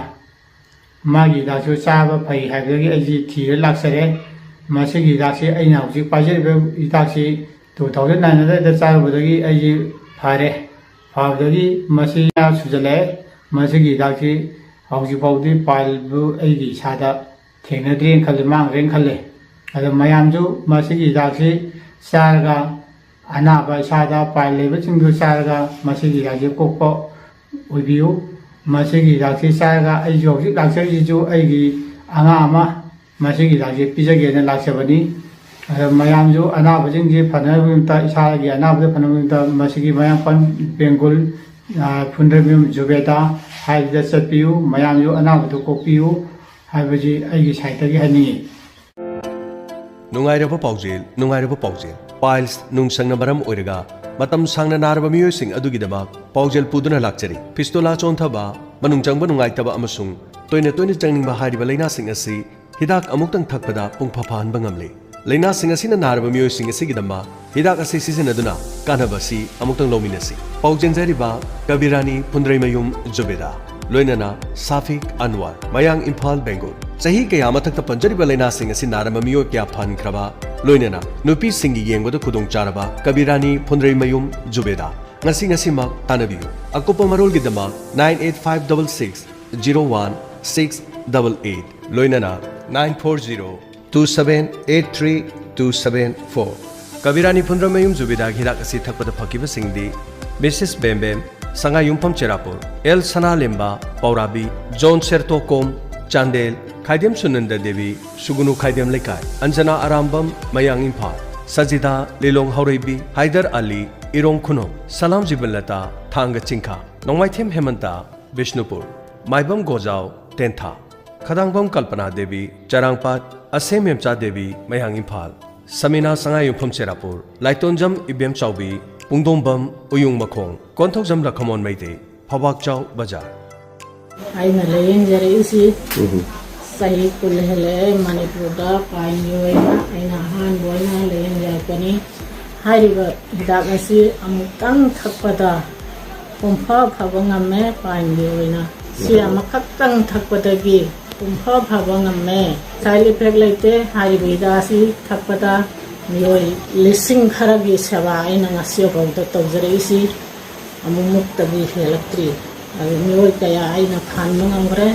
ꯃꯥꯒꯤ ꯍꯤꯗꯥꯛꯁꯨ ꯆꯥꯕ ꯐꯩ ꯍꯥꯏꯕꯗꯒꯤ ꯑꯩꯁꯤ ꯊꯤꯔ ꯂꯥꯛꯆꯔꯦ꯫ ꯃꯁꯤꯒꯤ ꯍꯤꯗꯥꯛꯁꯤ ꯑꯩꯅ ꯍꯧꯖꯤꯛ ꯄꯥꯏꯖꯔꯤꯕ ꯍꯤꯗꯥꯛꯁꯤ two thousand nine ꯑꯗꯨꯋꯥꯏꯗ ꯆꯥꯔꯨꯕꯗꯒꯤ ꯑꯩꯁꯤ ꯐꯔꯦ꯫ ꯐꯕꯗꯒꯤ ꯃꯁꯤ ꯁꯨꯖꯜꯂꯛꯑꯦ꯫ ꯃꯁꯤꯒꯤ ꯍꯤꯗꯥꯛꯁꯤ ꯍꯧꯖꯤꯛ ꯐꯥꯎꯗꯤ ꯄꯥꯏꯜꯕꯨ ꯑꯩꯒꯤ ꯏꯁꯥꯗ ꯊꯦꯡꯅꯗ꯭ꯔꯦꯅ ꯈꯜꯂꯦ, ꯃꯥꯡꯈ꯭ꯔꯦꯅ ꯈꯜꯂꯦ꯫ ꯑꯗꯣ ꯃꯌꯥꯝꯁꯨ ꯃꯁꯤꯒꯤ ꯍꯤꯗꯥꯛꯁꯤ ꯆꯥꯔꯒ ꯑꯅꯥꯕ ꯏꯁꯥꯗ ꯄꯥꯏꯜ ꯂꯩꯕꯁꯤꯡꯗꯨ ꯆꯥꯔꯒ ꯃꯁꯤꯒꯤ ꯍꯤꯗꯥꯛꯁꯤ ꯀꯣꯛꯄ ꯑꯣꯏꯕꯤꯌꯨ꯫ ꯃꯁꯤꯒꯤ ꯍꯤꯗꯥꯛꯁꯤ ꯆꯥꯔꯒ ꯑꯩꯁꯨ ꯍꯧꯖꯤꯛ ꯂꯥꯛꯆꯔꯤꯁꯤꯁꯨ ꯑꯩꯒꯤ ꯑꯉꯥꯡ ꯑꯃ ꯃꯁꯤꯒꯤ ꯍꯤꯗꯥꯛꯁꯤ ꯄꯤꯖꯒꯦꯅ ꯂꯥꯛꯆꯕꯅꯤ꯫ ꯑꯗꯣ ꯃꯌꯥꯝꯁꯨ ꯑꯅꯥꯕꯁꯤꯡꯁꯤ ꯐꯅꯕꯒꯤꯗꯃꯛꯇ, ꯏꯁꯥꯒꯤ ꯑꯅꯥꯕꯗ ꯐꯅꯕꯒꯤꯗꯃꯛꯇ ꯃꯁꯤꯒꯤ ꯃꯌꯥꯡꯄꯥꯟ ꯕꯦꯡꯒꯨꯜ, ꯑ, ꯐꯨꯟꯗ꯭ꯔꯩꯃꯌꯨꯝ ꯖꯨꯕꯦꯗꯥ ꯍꯥꯏꯕꯗ ꯆꯠꯄꯤꯌꯨ꯫ ꯃꯌꯥꯝꯁꯨ ꯑꯅꯥꯕꯗꯨ ꯀꯣꯛꯄꯤꯌꯨ ꯍꯥꯏꯕꯁꯤ ꯑꯩꯒꯤ ꯁꯥꯏꯠꯇꯒꯤ ꯍꯥꯏꯅꯤꯡꯏ꯫ ꯅꯨꯡꯉꯥꯏꯔꯕ ꯄꯥꯎꯖꯦꯜ, ꯅꯨꯡꯉꯥꯏꯔꯕ ꯄꯥꯎꯖꯦꯜ꯫ ꯄꯥꯏꯜꯁ ꯅꯨꯡꯁꯪꯅ ꯃꯔꯝ ꯑꯣꯏꯔꯒ ꯃꯇꯝ ꯁꯥꯡꯅ ꯅꯥꯔꯕ ꯃꯤꯑꯣꯏꯁꯤꯡ ꯑꯗꯨꯒꯤꯗꯃꯛ ꯄꯥꯎꯖꯦꯜ ꯄꯨꯗꯨꯅ ꯂꯥꯛꯆꯔꯤ꯫ ꯐꯤꯁꯇꯨꯂꯥ ꯆꯣꯟꯊꯕ, ꯃꯅꯨꯡ ꯆꯪꯕ ꯅꯨꯡꯉꯥꯏꯇꯕ ꯑꯃꯁꯨꯡ ꯇꯣꯏꯅ ꯇꯣꯏꯅ ꯆꯪꯅꯤꯡꯕ ꯍꯥꯏꯔꯤꯕ ꯂꯥꯏꯅꯥꯁꯤꯡ ꯑꯁꯤ ꯍꯤꯗꯥꯛ ꯑꯃꯨꯛꯇꯪ ꯊꯛꯄꯗ ꯄꯨꯡꯐ ꯐꯍꯟꯕ ꯉꯝꯂꯦ꯫ ꯂꯥꯏꯅꯥꯁꯤꯡ ꯑꯁꯤꯅ ꯅꯥꯔꯕ ꯃꯤꯑꯣꯏꯁꯤꯡ ꯑꯁꯤꯒꯤꯗꯃꯛ ꯍꯤꯗꯥꯛ ꯑꯁꯤ ꯁꯤꯖꯤꯟꯅꯗꯨꯅ ꯀꯥꯟꯅꯕ ꯑꯁꯤ ꯑꯃꯨꯛꯇꯪ ꯂꯧꯃꯤꯟꯅꯁꯤ꯫ ꯄꯥꯎ ꯆꯦꯟꯖꯔꯤꯕ ꯀꯕꯤꯔꯥꯅꯤ ꯐꯨꯟꯗ꯭ꯔꯩꯃꯌꯨꯝ ꯖꯨꯕꯦꯗꯥ, ꯂꯣꯏꯅꯅ ꯁꯥꯐꯤꯛ ꯑꯟꯋꯥꯔ, ꯃꯌꯥꯡ ꯏꯝꯐꯥꯜ, ꯕꯦꯡꯒꯨꯜ꯫ ꯆꯍꯤ ꯀꯌꯥ ꯃꯊꯛꯇ ꯄꯟꯖꯔꯤꯕ ꯂꯥꯏꯅꯥꯁꯤꯡ ꯑꯁꯤ ꯅꯥꯔꯝꯕ ꯃꯤꯑꯣꯏ ꯀꯌꯥ ꯐꯍꯟꯈ꯭ꯔꯕ, ꯂꯣꯏꯅꯅ ꯅꯨꯄꯤꯁꯤꯡꯒꯤ ꯌꯦꯡꯕꯗ ꯈꯨꯗꯣꯡꯆꯥꯔꯕ ꯀꯕꯤꯔꯥꯅꯤ ꯐꯨꯟꯗ꯭ꯔꯩꯃꯌꯨꯝ ꯖꯨꯕꯦꯗꯥ꯫ ꯉꯁꯤ ꯉꯁꯤꯃꯛ ꯇꯥꯟꯅꯕꯤꯌꯨ꯫ ꯑꯀꯨꯞꯄ ꯃꯔꯣꯜꯒꯤꯗꯃꯛ nine eight five double six zero one six double eight, ꯂꯣꯏꯅꯅ nine four zero two seven eight three two seven four꯫ ꯀꯕꯤꯔꯥꯅꯤ ꯐꯨꯟꯗ꯭ꯔꯩꯃꯌꯨꯝ ꯖꯨꯕꯦꯗꯥꯒꯤ ꯍꯤꯗꯥꯛ ꯑꯁꯤ ꯊꯛꯄꯗ ꯐꯈꯤꯕꯁꯤꯡꯗꯤ ꯃꯤꯁꯦꯁ ꯕꯦꯝꯕꯦꯝ, ꯁꯉꯥꯏꯌꯨꯝꯐꯝ ꯆꯦꯔꯥꯄꯨꯔ, ꯑꯦꯜ ꯁꯅꯥꯂꯦꯝꯕ, ꯄꯥꯎꯔꯥꯕꯤ, ꯖꯣꯟ ꯁꯦꯔꯇꯣꯀꯣꯝ, ꯆꯥꯟꯗꯦꯜ, ꯈꯥꯏꯗꯦꯝ ꯁꯨꯅꯟꯗ ꯗꯦꯕꯤ, ꯁꯨꯒꯨꯅꯨ ꯈꯥꯏꯗꯦꯝ ꯂꯩꯀꯥꯏ, ꯑꯟꯖꯅꯥ ꯑꯔꯥꯝꯕꯝ, ꯃꯌꯥꯡ ꯏꯝꯐꯥꯜ, ꯁꯖꯤꯗꯥ, ꯂꯤꯂꯣꯡ ꯍꯥꯎꯔꯩꯕꯤ, ꯍꯥꯏꯗꯔ ꯑꯂꯤ, ꯏꯔꯣꯡ ꯈꯨꯅꯧ, ꯁꯂꯥꯝ ꯖꯤꯕꯟꯂꯇꯥ, ꯊꯥꯡꯒ ꯆꯤꯡꯈꯥ, ꯅꯣꯡꯃꯥꯏꯊꯦꯝ ꯍꯦꯃꯟꯇ, ꯕꯤꯁꯅꯨꯄꯨꯔ, ꯃꯥꯏꯕꯝ ꯒꯣꯖꯥꯎ, ꯇꯦꯟꯊꯥ, ꯈꯗꯥꯡꯕꯝ ꯀꯜꯄꯅꯥ ꯗꯦꯕꯤ, ꯆꯔꯥꯡꯄꯥꯠ, ꯑꯁꯦꯝ ꯃꯦꯝꯆꯥ ꯗꯦꯕꯤ, ꯃꯌꯥꯡ ꯏꯝꯐꯥꯜ, ꯁꯃꯤꯅꯥ ꯁꯉꯥꯏꯌꯨꯝꯐꯝ ꯆꯦꯔꯥꯄꯨꯔ, ꯂꯥꯏꯇꯣꯟꯖꯝ ꯏꯕꯦꯝꯆꯥꯎꯕꯤ, ꯄꯨꯡꯗꯣꯡꯕꯝ ꯎꯌꯨꯡ ꯃꯈꯣꯡ, ꯀꯣꯟꯊꯧꯖꯝ ꯂꯈꯃꯣꯟ ꯃꯩꯇꯩ, ꯐꯧꯕꯥꯛꯆꯥꯎ ꯕꯖꯥꯔ꯫ ꯑꯩꯅ ꯂꯥꯌꯦꯡꯖꯔꯛꯏꯁꯤ ꯎꯝ꯫ ꯆꯍꯤ ꯀꯨꯟ ꯍꯦꯜꯂꯛꯑꯦ꯫ ꯃꯅꯤꯄꯨꯔꯗ ꯄꯥꯏꯟꯒꯤ ꯑꯣꯏꯅ ꯑꯩꯅ ꯑꯍꯥꯟꯕ ꯑꯣꯏꯅ ꯂꯥꯌꯦꯡꯖꯔꯛꯄꯅꯤ꯫ ꯍꯥꯏꯔꯤꯕ ꯍꯤꯗꯥꯛ ꯑꯁꯤ ꯑꯃꯨꯛꯇꯪ ꯊꯛꯄꯗ ꯄꯨꯡꯐ ꯐꯕ ꯉꯝꯃꯦ꯫ ꯄꯥꯏꯟꯒꯤ ꯑꯣꯏꯅ ꯁꯤ ꯎꯝ꯫ ꯑꯃꯈꯛꯇꯪ ꯊꯛꯄꯗꯒꯤ ꯄꯨꯡꯐ ꯐꯕ ꯉꯝꯃꯦ꯫ ꯁꯥꯏꯠ ꯏꯐꯦꯛ ꯂꯩꯇꯦ꯫ ꯍꯥꯏꯔꯤꯕ ꯍꯤꯗꯥꯛ ꯑꯁꯤ ꯊꯛꯄꯗ ꯃꯤꯑꯣꯏ ꯂꯤꯁꯤꯡ ꯈꯔꯒꯤ ꯁꯦꯕꯥ ꯑꯩꯅ ꯉꯁꯤ ꯐꯥꯎꯗ ꯇꯧꯖꯔꯛꯏꯁꯤ ꯑꯃꯨꯛꯃꯨꯛꯇꯒꯤ ꯍꯦꯜꯂꯛꯇ꯭ꯔꯤ꯫ ꯑꯗꯨ ꯃꯤꯑꯣꯏ ꯀꯌꯥ ꯑꯩꯅ ꯐꯍꯟꯕ ꯉꯝꯈ꯭ꯔꯦ꯫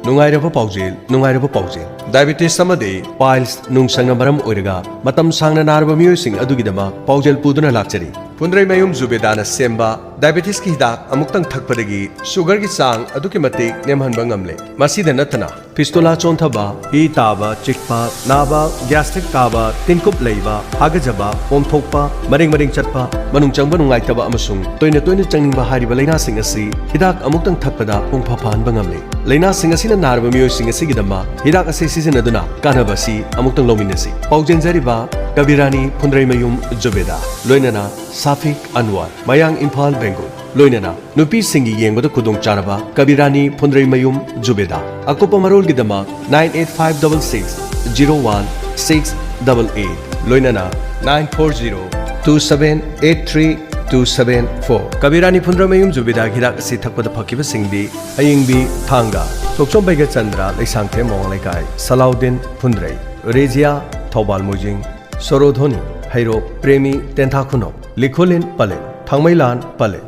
ꯅꯨꯡꯉꯥꯏꯔꯕ ꯄꯥꯎꯖꯦꯜ, ꯅꯨꯡꯉꯥꯏꯔꯕ ꯄꯥꯎꯖꯦꯜ꯫ ꯗꯥꯏꯕꯦꯇꯤꯁ ꯑꯃꯗꯤ ꯄꯥꯏꯜꯁ ꯅꯨꯡꯁꯪꯅ ꯃꯔꯝ ꯑꯣꯏꯔꯒ ꯃꯇꯝ ꯁꯥꯡꯅ ꯅꯥꯔꯕ ꯃꯤꯑꯣꯏꯁꯤꯡ ꯑꯗꯨꯒꯤꯗꯃꯛ ꯄꯥꯎꯖꯦꯜ ꯄꯨꯗꯨꯅ ꯂꯥꯛꯆꯔꯤ꯫ ꯐꯨꯟꯗ꯭ꯔꯩꯃꯌꯨꯝ ꯖꯨꯕꯦꯗꯥꯅ ꯁꯦꯝꯕ ꯗꯥꯏꯕꯦꯇꯤꯁꯀꯤ ꯍꯤꯗꯥꯛ ꯑꯃꯨꯛꯇꯪ ꯊꯛꯄꯗꯒꯤ ꯁꯨꯒꯔꯒꯤ ꯆꯥꯡ ꯑꯗꯨꯛꯀꯤ ꯃꯇꯤꯛ ꯅꯦꯝꯍꯟꯕ ꯉꯝꯂꯦ꯫ ꯃꯁꯤꯗ ꯅꯠꯇꯅ ꯐꯤꯁꯇꯨꯂꯥ ꯆꯣꯟꯊꯕ, ꯏ ꯇꯥꯕ, ꯆꯤꯛꯄ, ꯅꯥꯕ, ꯒ꯭ꯌꯥꯁꯇ꯭ꯔꯤꯛ ꯀꯥꯕ, ꯇꯤꯟꯀꯨꯞ ꯂꯩꯕ, ꯍꯥꯒꯖꯕ, ꯄꯣꯝꯊꯣꯛꯄ, ꯃꯔꯦꯡ ꯃꯔꯦꯡ ꯆꯠꯄ, ꯃꯅꯨꯡ ꯆꯪꯕ ꯅꯨꯡꯉꯥꯏꯇꯕ ꯑꯃꯁꯨꯡ ꯇꯣꯏꯅ ꯇꯣꯏꯅ ꯆꯪꯅꯤꯡꯕ ꯍꯥꯏꯔꯤꯕ ꯂꯥꯏꯅꯥꯁꯤꯡ ꯑꯁꯤ ꯍꯤꯗꯥꯛ ꯑꯃꯨꯛꯇꯪ ꯊꯛꯄꯗ ꯄꯨꯡꯐ ꯐꯍꯟꯕ ꯉꯝꯂꯦ꯫ ꯂꯥꯏꯅꯥꯁꯤꯡ ꯑꯁꯤꯅ ꯅꯥꯔꯕ ꯃꯤꯑꯣꯏꯁꯤꯡ ꯑꯁꯤꯒꯤꯗꯃꯛ ꯍꯤꯗꯥꯛ ꯑꯁꯤ ꯁꯤꯖꯤꯟꯅꯗꯨꯅ ꯀꯥꯟꯅꯕ ꯑꯁꯤ ꯑꯃꯨꯛꯇꯪ ꯂꯧꯃꯤꯟꯅꯁꯤ꯫ ꯄꯥꯎꯖꯦꯟꯖꯔꯤꯕ ꯀꯕꯤꯔꯥꯅꯤ ꯐꯨꯟꯗ꯭ꯔꯩꯃꯌꯨꯝ ꯖꯨꯕꯦꯗꯥ, ꯂꯣꯏꯅꯅ ꯁꯥꯐꯤꯛ ꯑꯟꯋꯔ, ꯃꯌꯥꯡ ꯏꯝꯐꯥꯜ ꯕꯦꯡꯒꯨꯜ, ꯂꯣꯏꯅꯅ ꯅꯨꯄꯤꯁꯤꯡꯒꯤ ꯌꯦꯡꯕꯗ ꯈꯨꯗꯣꯡꯆꯥꯔꯕ ꯀꯕꯤꯔꯥꯅꯤ ꯐꯨꯟꯗ꯭ꯔꯩꯃꯌꯨꯝ ꯖꯨꯕꯦꯗꯥ꯫ ꯑꯀꯨꯞꯄ ꯃꯔꯣꯜꯒꯤꯗꯃꯛ nine eight five double six zero one six double eight, ꯂꯣꯏꯅꯅ nine four zero two seven eight three two seven four꯫ ꯀꯕꯤꯔꯥꯅꯤ ꯐꯨꯟꯗ꯭ꯔꯩꯃꯌꯨꯝ ꯖꯨꯕꯦꯗꯥꯒꯤ ꯍꯤꯗꯥꯛ ꯑꯁꯤ ꯊꯛꯄꯗ ꯐꯈꯤꯕꯁꯤꯡꯗꯤ ꯑꯌꯤꯡꯕꯤ ꯊꯥꯡꯒ, ꯊꯣꯛꯆꯣꯝ ꯕꯩꯒꯆꯟꯗ꯭ꯔ ꯂꯩꯁꯥꯡꯊꯦꯝ ꯃꯋꯥꯡ ꯂꯩꯀꯥꯏ, ꯁꯂꯥꯎꯗꯤꯟ ꯐꯨꯟꯗ꯭ꯔꯩ, ꯔꯦꯖꯤꯌꯥ ꯊꯧꯕꯥꯜ ꯃꯣꯏꯖꯤꯡ, ꯁꯣꯔꯣꯙꯣꯅꯤ ꯍꯩꯔꯣꯛ, ꯄ꯭ꯔꯦꯃꯤ ꯇꯦꯟꯊꯥ ꯈꯨꯅꯧ, ꯂꯤꯈꯨꯂꯤꯟ ꯄꯂꯦꯜ, ꯊꯥꯡꯃꯩꯂꯥꯟ ꯄꯂꯦꯜ꯫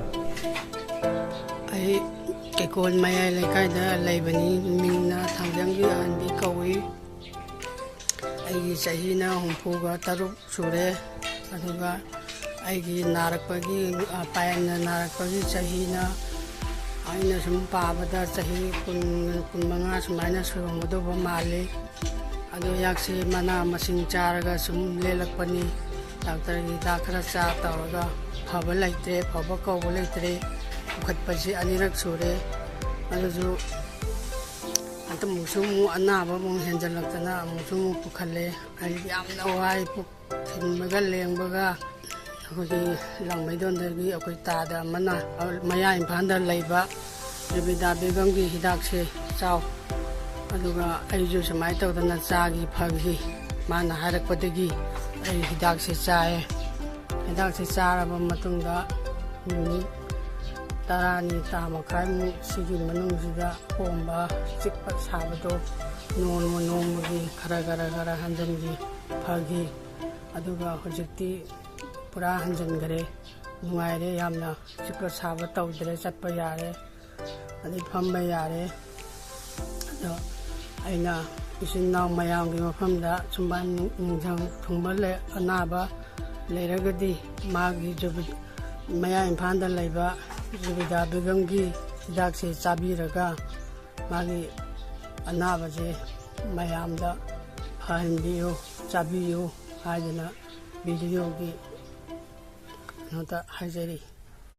ꯑꯩ ꯀꯦꯀꯣꯟ ꯃꯌꯥꯏ ꯂꯩꯀꯥꯏꯗ ꯂꯩꯕꯅꯤ꯫ ꯃꯤꯡꯅ ꯊꯥꯡꯖꯝꯒꯤ ꯑꯍꯟꯕꯤ ꯀꯧꯏ꯫ ꯑꯩꯒꯤ ꯆꯍꯤꯅ ꯍꯨꯝꯐꯨꯒ ꯇꯔꯨꯛ ꯁꯨꯔꯦ꯫ ꯑꯗꯨꯒ ꯑꯩꯒꯤ ꯅꯥꯔꯛꯄꯒꯤ, ꯑ, ꯄꯥꯏꯟꯅ ꯅꯥꯔꯛꯄꯒꯤ ꯆꯍꯤꯅ ꯑꯩꯅ ꯁꯨꯝ ꯄꯥꯕꯗ ꯆꯍꯤ ꯀꯨꯟ, ꯀꯨꯟꯃꯉꯥ ꯁꯨꯃꯥꯏꯅ ꯁꯨꯔꯝꯒꯗꯧꯕ ꯃꯥꯜꯂꯤ꯫ ꯑꯗꯣ ꯍꯤꯗꯥꯛꯁꯤ ꯃꯅꯥ ꯃꯁꯤꯡ ꯆꯥꯔꯒ ꯁꯨꯝ ꯂꯦꯜꯂꯛꯄꯅꯤ꯫ ꯗꯥꯛꯇꯔꯒꯤ ꯍꯤꯗꯥꯛ ꯈꯔ ꯆꯥ ꯇꯧꯔꯒ ꯐꯕ ꯂꯩꯇ꯭ꯔꯦ, ꯐꯕ ꯀꯧꯕ ꯂꯩꯇ꯭ꯔꯦ꯫ ꯄꯨꯈꯠꯄꯁꯤ ꯑꯅꯤꯔꯛ ꯁꯨꯔꯦ꯫ ꯑꯗꯨꯁꯨ ꯍꯟꯗꯛꯃꯨꯛꯁꯨ ꯑꯃꯨꯛ ꯑꯅꯥꯕ ꯑꯃꯨꯛ ꯍꯦꯟꯖꯜꯂꯛꯇꯅ ꯑꯃꯨꯛꯁꯨ ꯑꯃꯨꯛ ꯄꯨꯈꯠꯂꯦ꯫ ꯑꯩ ꯌꯥꯝꯅ ꯋꯥꯏ꯫ ꯄꯨꯛ ꯊꯤꯟꯕꯒ ꯂꯦꯡꯕꯒ꯫ ꯑꯩꯈꯣꯏꯒꯤ ꯂꯥꯡꯃꯩꯗꯣꯟꯗꯒꯤ ꯑꯩꯈꯣꯏ ꯇꯥꯗ ꯑꯃꯅ ꯃꯌꯥ ꯏꯝꯐꯥꯜꯗ ꯂꯩꯕ ꯖꯨꯕꯤꯗꯥ ꯕꯦꯒꯝꯒꯤ ꯍꯤꯗꯥꯛꯁꯦ ꯆꯥꯎ, ꯑꯗꯨꯒ ꯑꯩꯁꯨ ꯁꯨꯃꯥꯏꯅ ꯇꯧꯗꯅ ꯆꯥꯈꯤ, ꯐꯈꯤ꯫ ꯃꯥꯅ ꯍꯥꯏꯔꯛꯄꯗꯒꯤ ꯑꯩ ꯍꯤꯗꯥꯛꯁꯦ ꯆꯥꯏꯌꯦ꯫ ꯍꯤꯗꯥꯛꯁꯦ ꯆꯥꯔꯕ ꯃꯇꯨꯡꯗ ꯅꯨꯃꯤꯠ ꯇꯔꯥꯅꯤ, ꯇꯔꯥ ꯃꯈꯥꯏꯃꯨꯛ ꯁꯤꯒꯤ ꯃꯅꯨꯡꯁꯤꯗ ꯄꯣꯝꯕ, ꯆꯤꯛꯄ, ꯁꯥꯕꯗꯣ ꯅꯣꯡꯃ ꯅꯣꯡꯃꯒꯤ ꯈꯔ ꯈꯔ ꯈꯔ ꯍꯟꯖꯤꯟꯈꯤ, ꯐꯈꯤ꯫ ꯑꯗꯨꯒ ꯍꯧꯖꯤꯛꯇꯤ ꯄꯨꯔꯥ ꯍꯟꯖꯤꯟꯈꯔꯦ꯫ ꯅꯨꯡꯉꯥꯏꯔꯦ ꯌꯥꯝꯅ꯫ ꯆꯤꯛꯄ ꯁꯥꯕ ꯇꯧꯗ꯭ꯔꯦ, ꯆꯠꯄ ꯌꯥꯔꯦ, ꯑꯗꯩ ꯐꯝꯕ ꯌꯥꯔꯦ꯫ ꯑꯗꯣ ꯑꯩꯅ ꯏꯆꯤꯟ ꯏꯅꯥꯎ ꯃꯌꯥꯝꯒꯤ ꯃꯐꯝꯗ ꯁꯨꯃꯥꯏꯅ ꯅꯤꯡ-, ꯅꯤꯡꯁꯪ ꯊꯨꯡꯕ ꯂꯩ-, ꯑꯅꯥꯕ ꯂꯩꯔꯒꯗꯤ ꯃꯥꯒꯤ ꯖꯨꯕꯤ-, ꯃꯌꯥ ꯏꯝꯐꯥꯜꯗ ꯂꯩꯕ ꯖꯨꯕꯤꯗꯥ ꯕꯦꯒꯝꯒꯤ ꯍꯤꯗꯥꯛꯁꯦ ꯆꯥꯕꯤꯔꯒ ꯃꯥꯒꯤ ꯑꯅꯥꯕꯁꯦ ꯃꯌꯥꯝꯗ ꯐꯍꯟꯕꯤꯌꯨ, ꯆꯥꯕꯤꯌꯨ ꯍꯥꯏꯗꯅ ꯚꯤꯗꯤꯑꯣꯒꯤ ꯀꯩꯅꯣꯗ ꯍꯥꯏꯖꯔꯤ꯫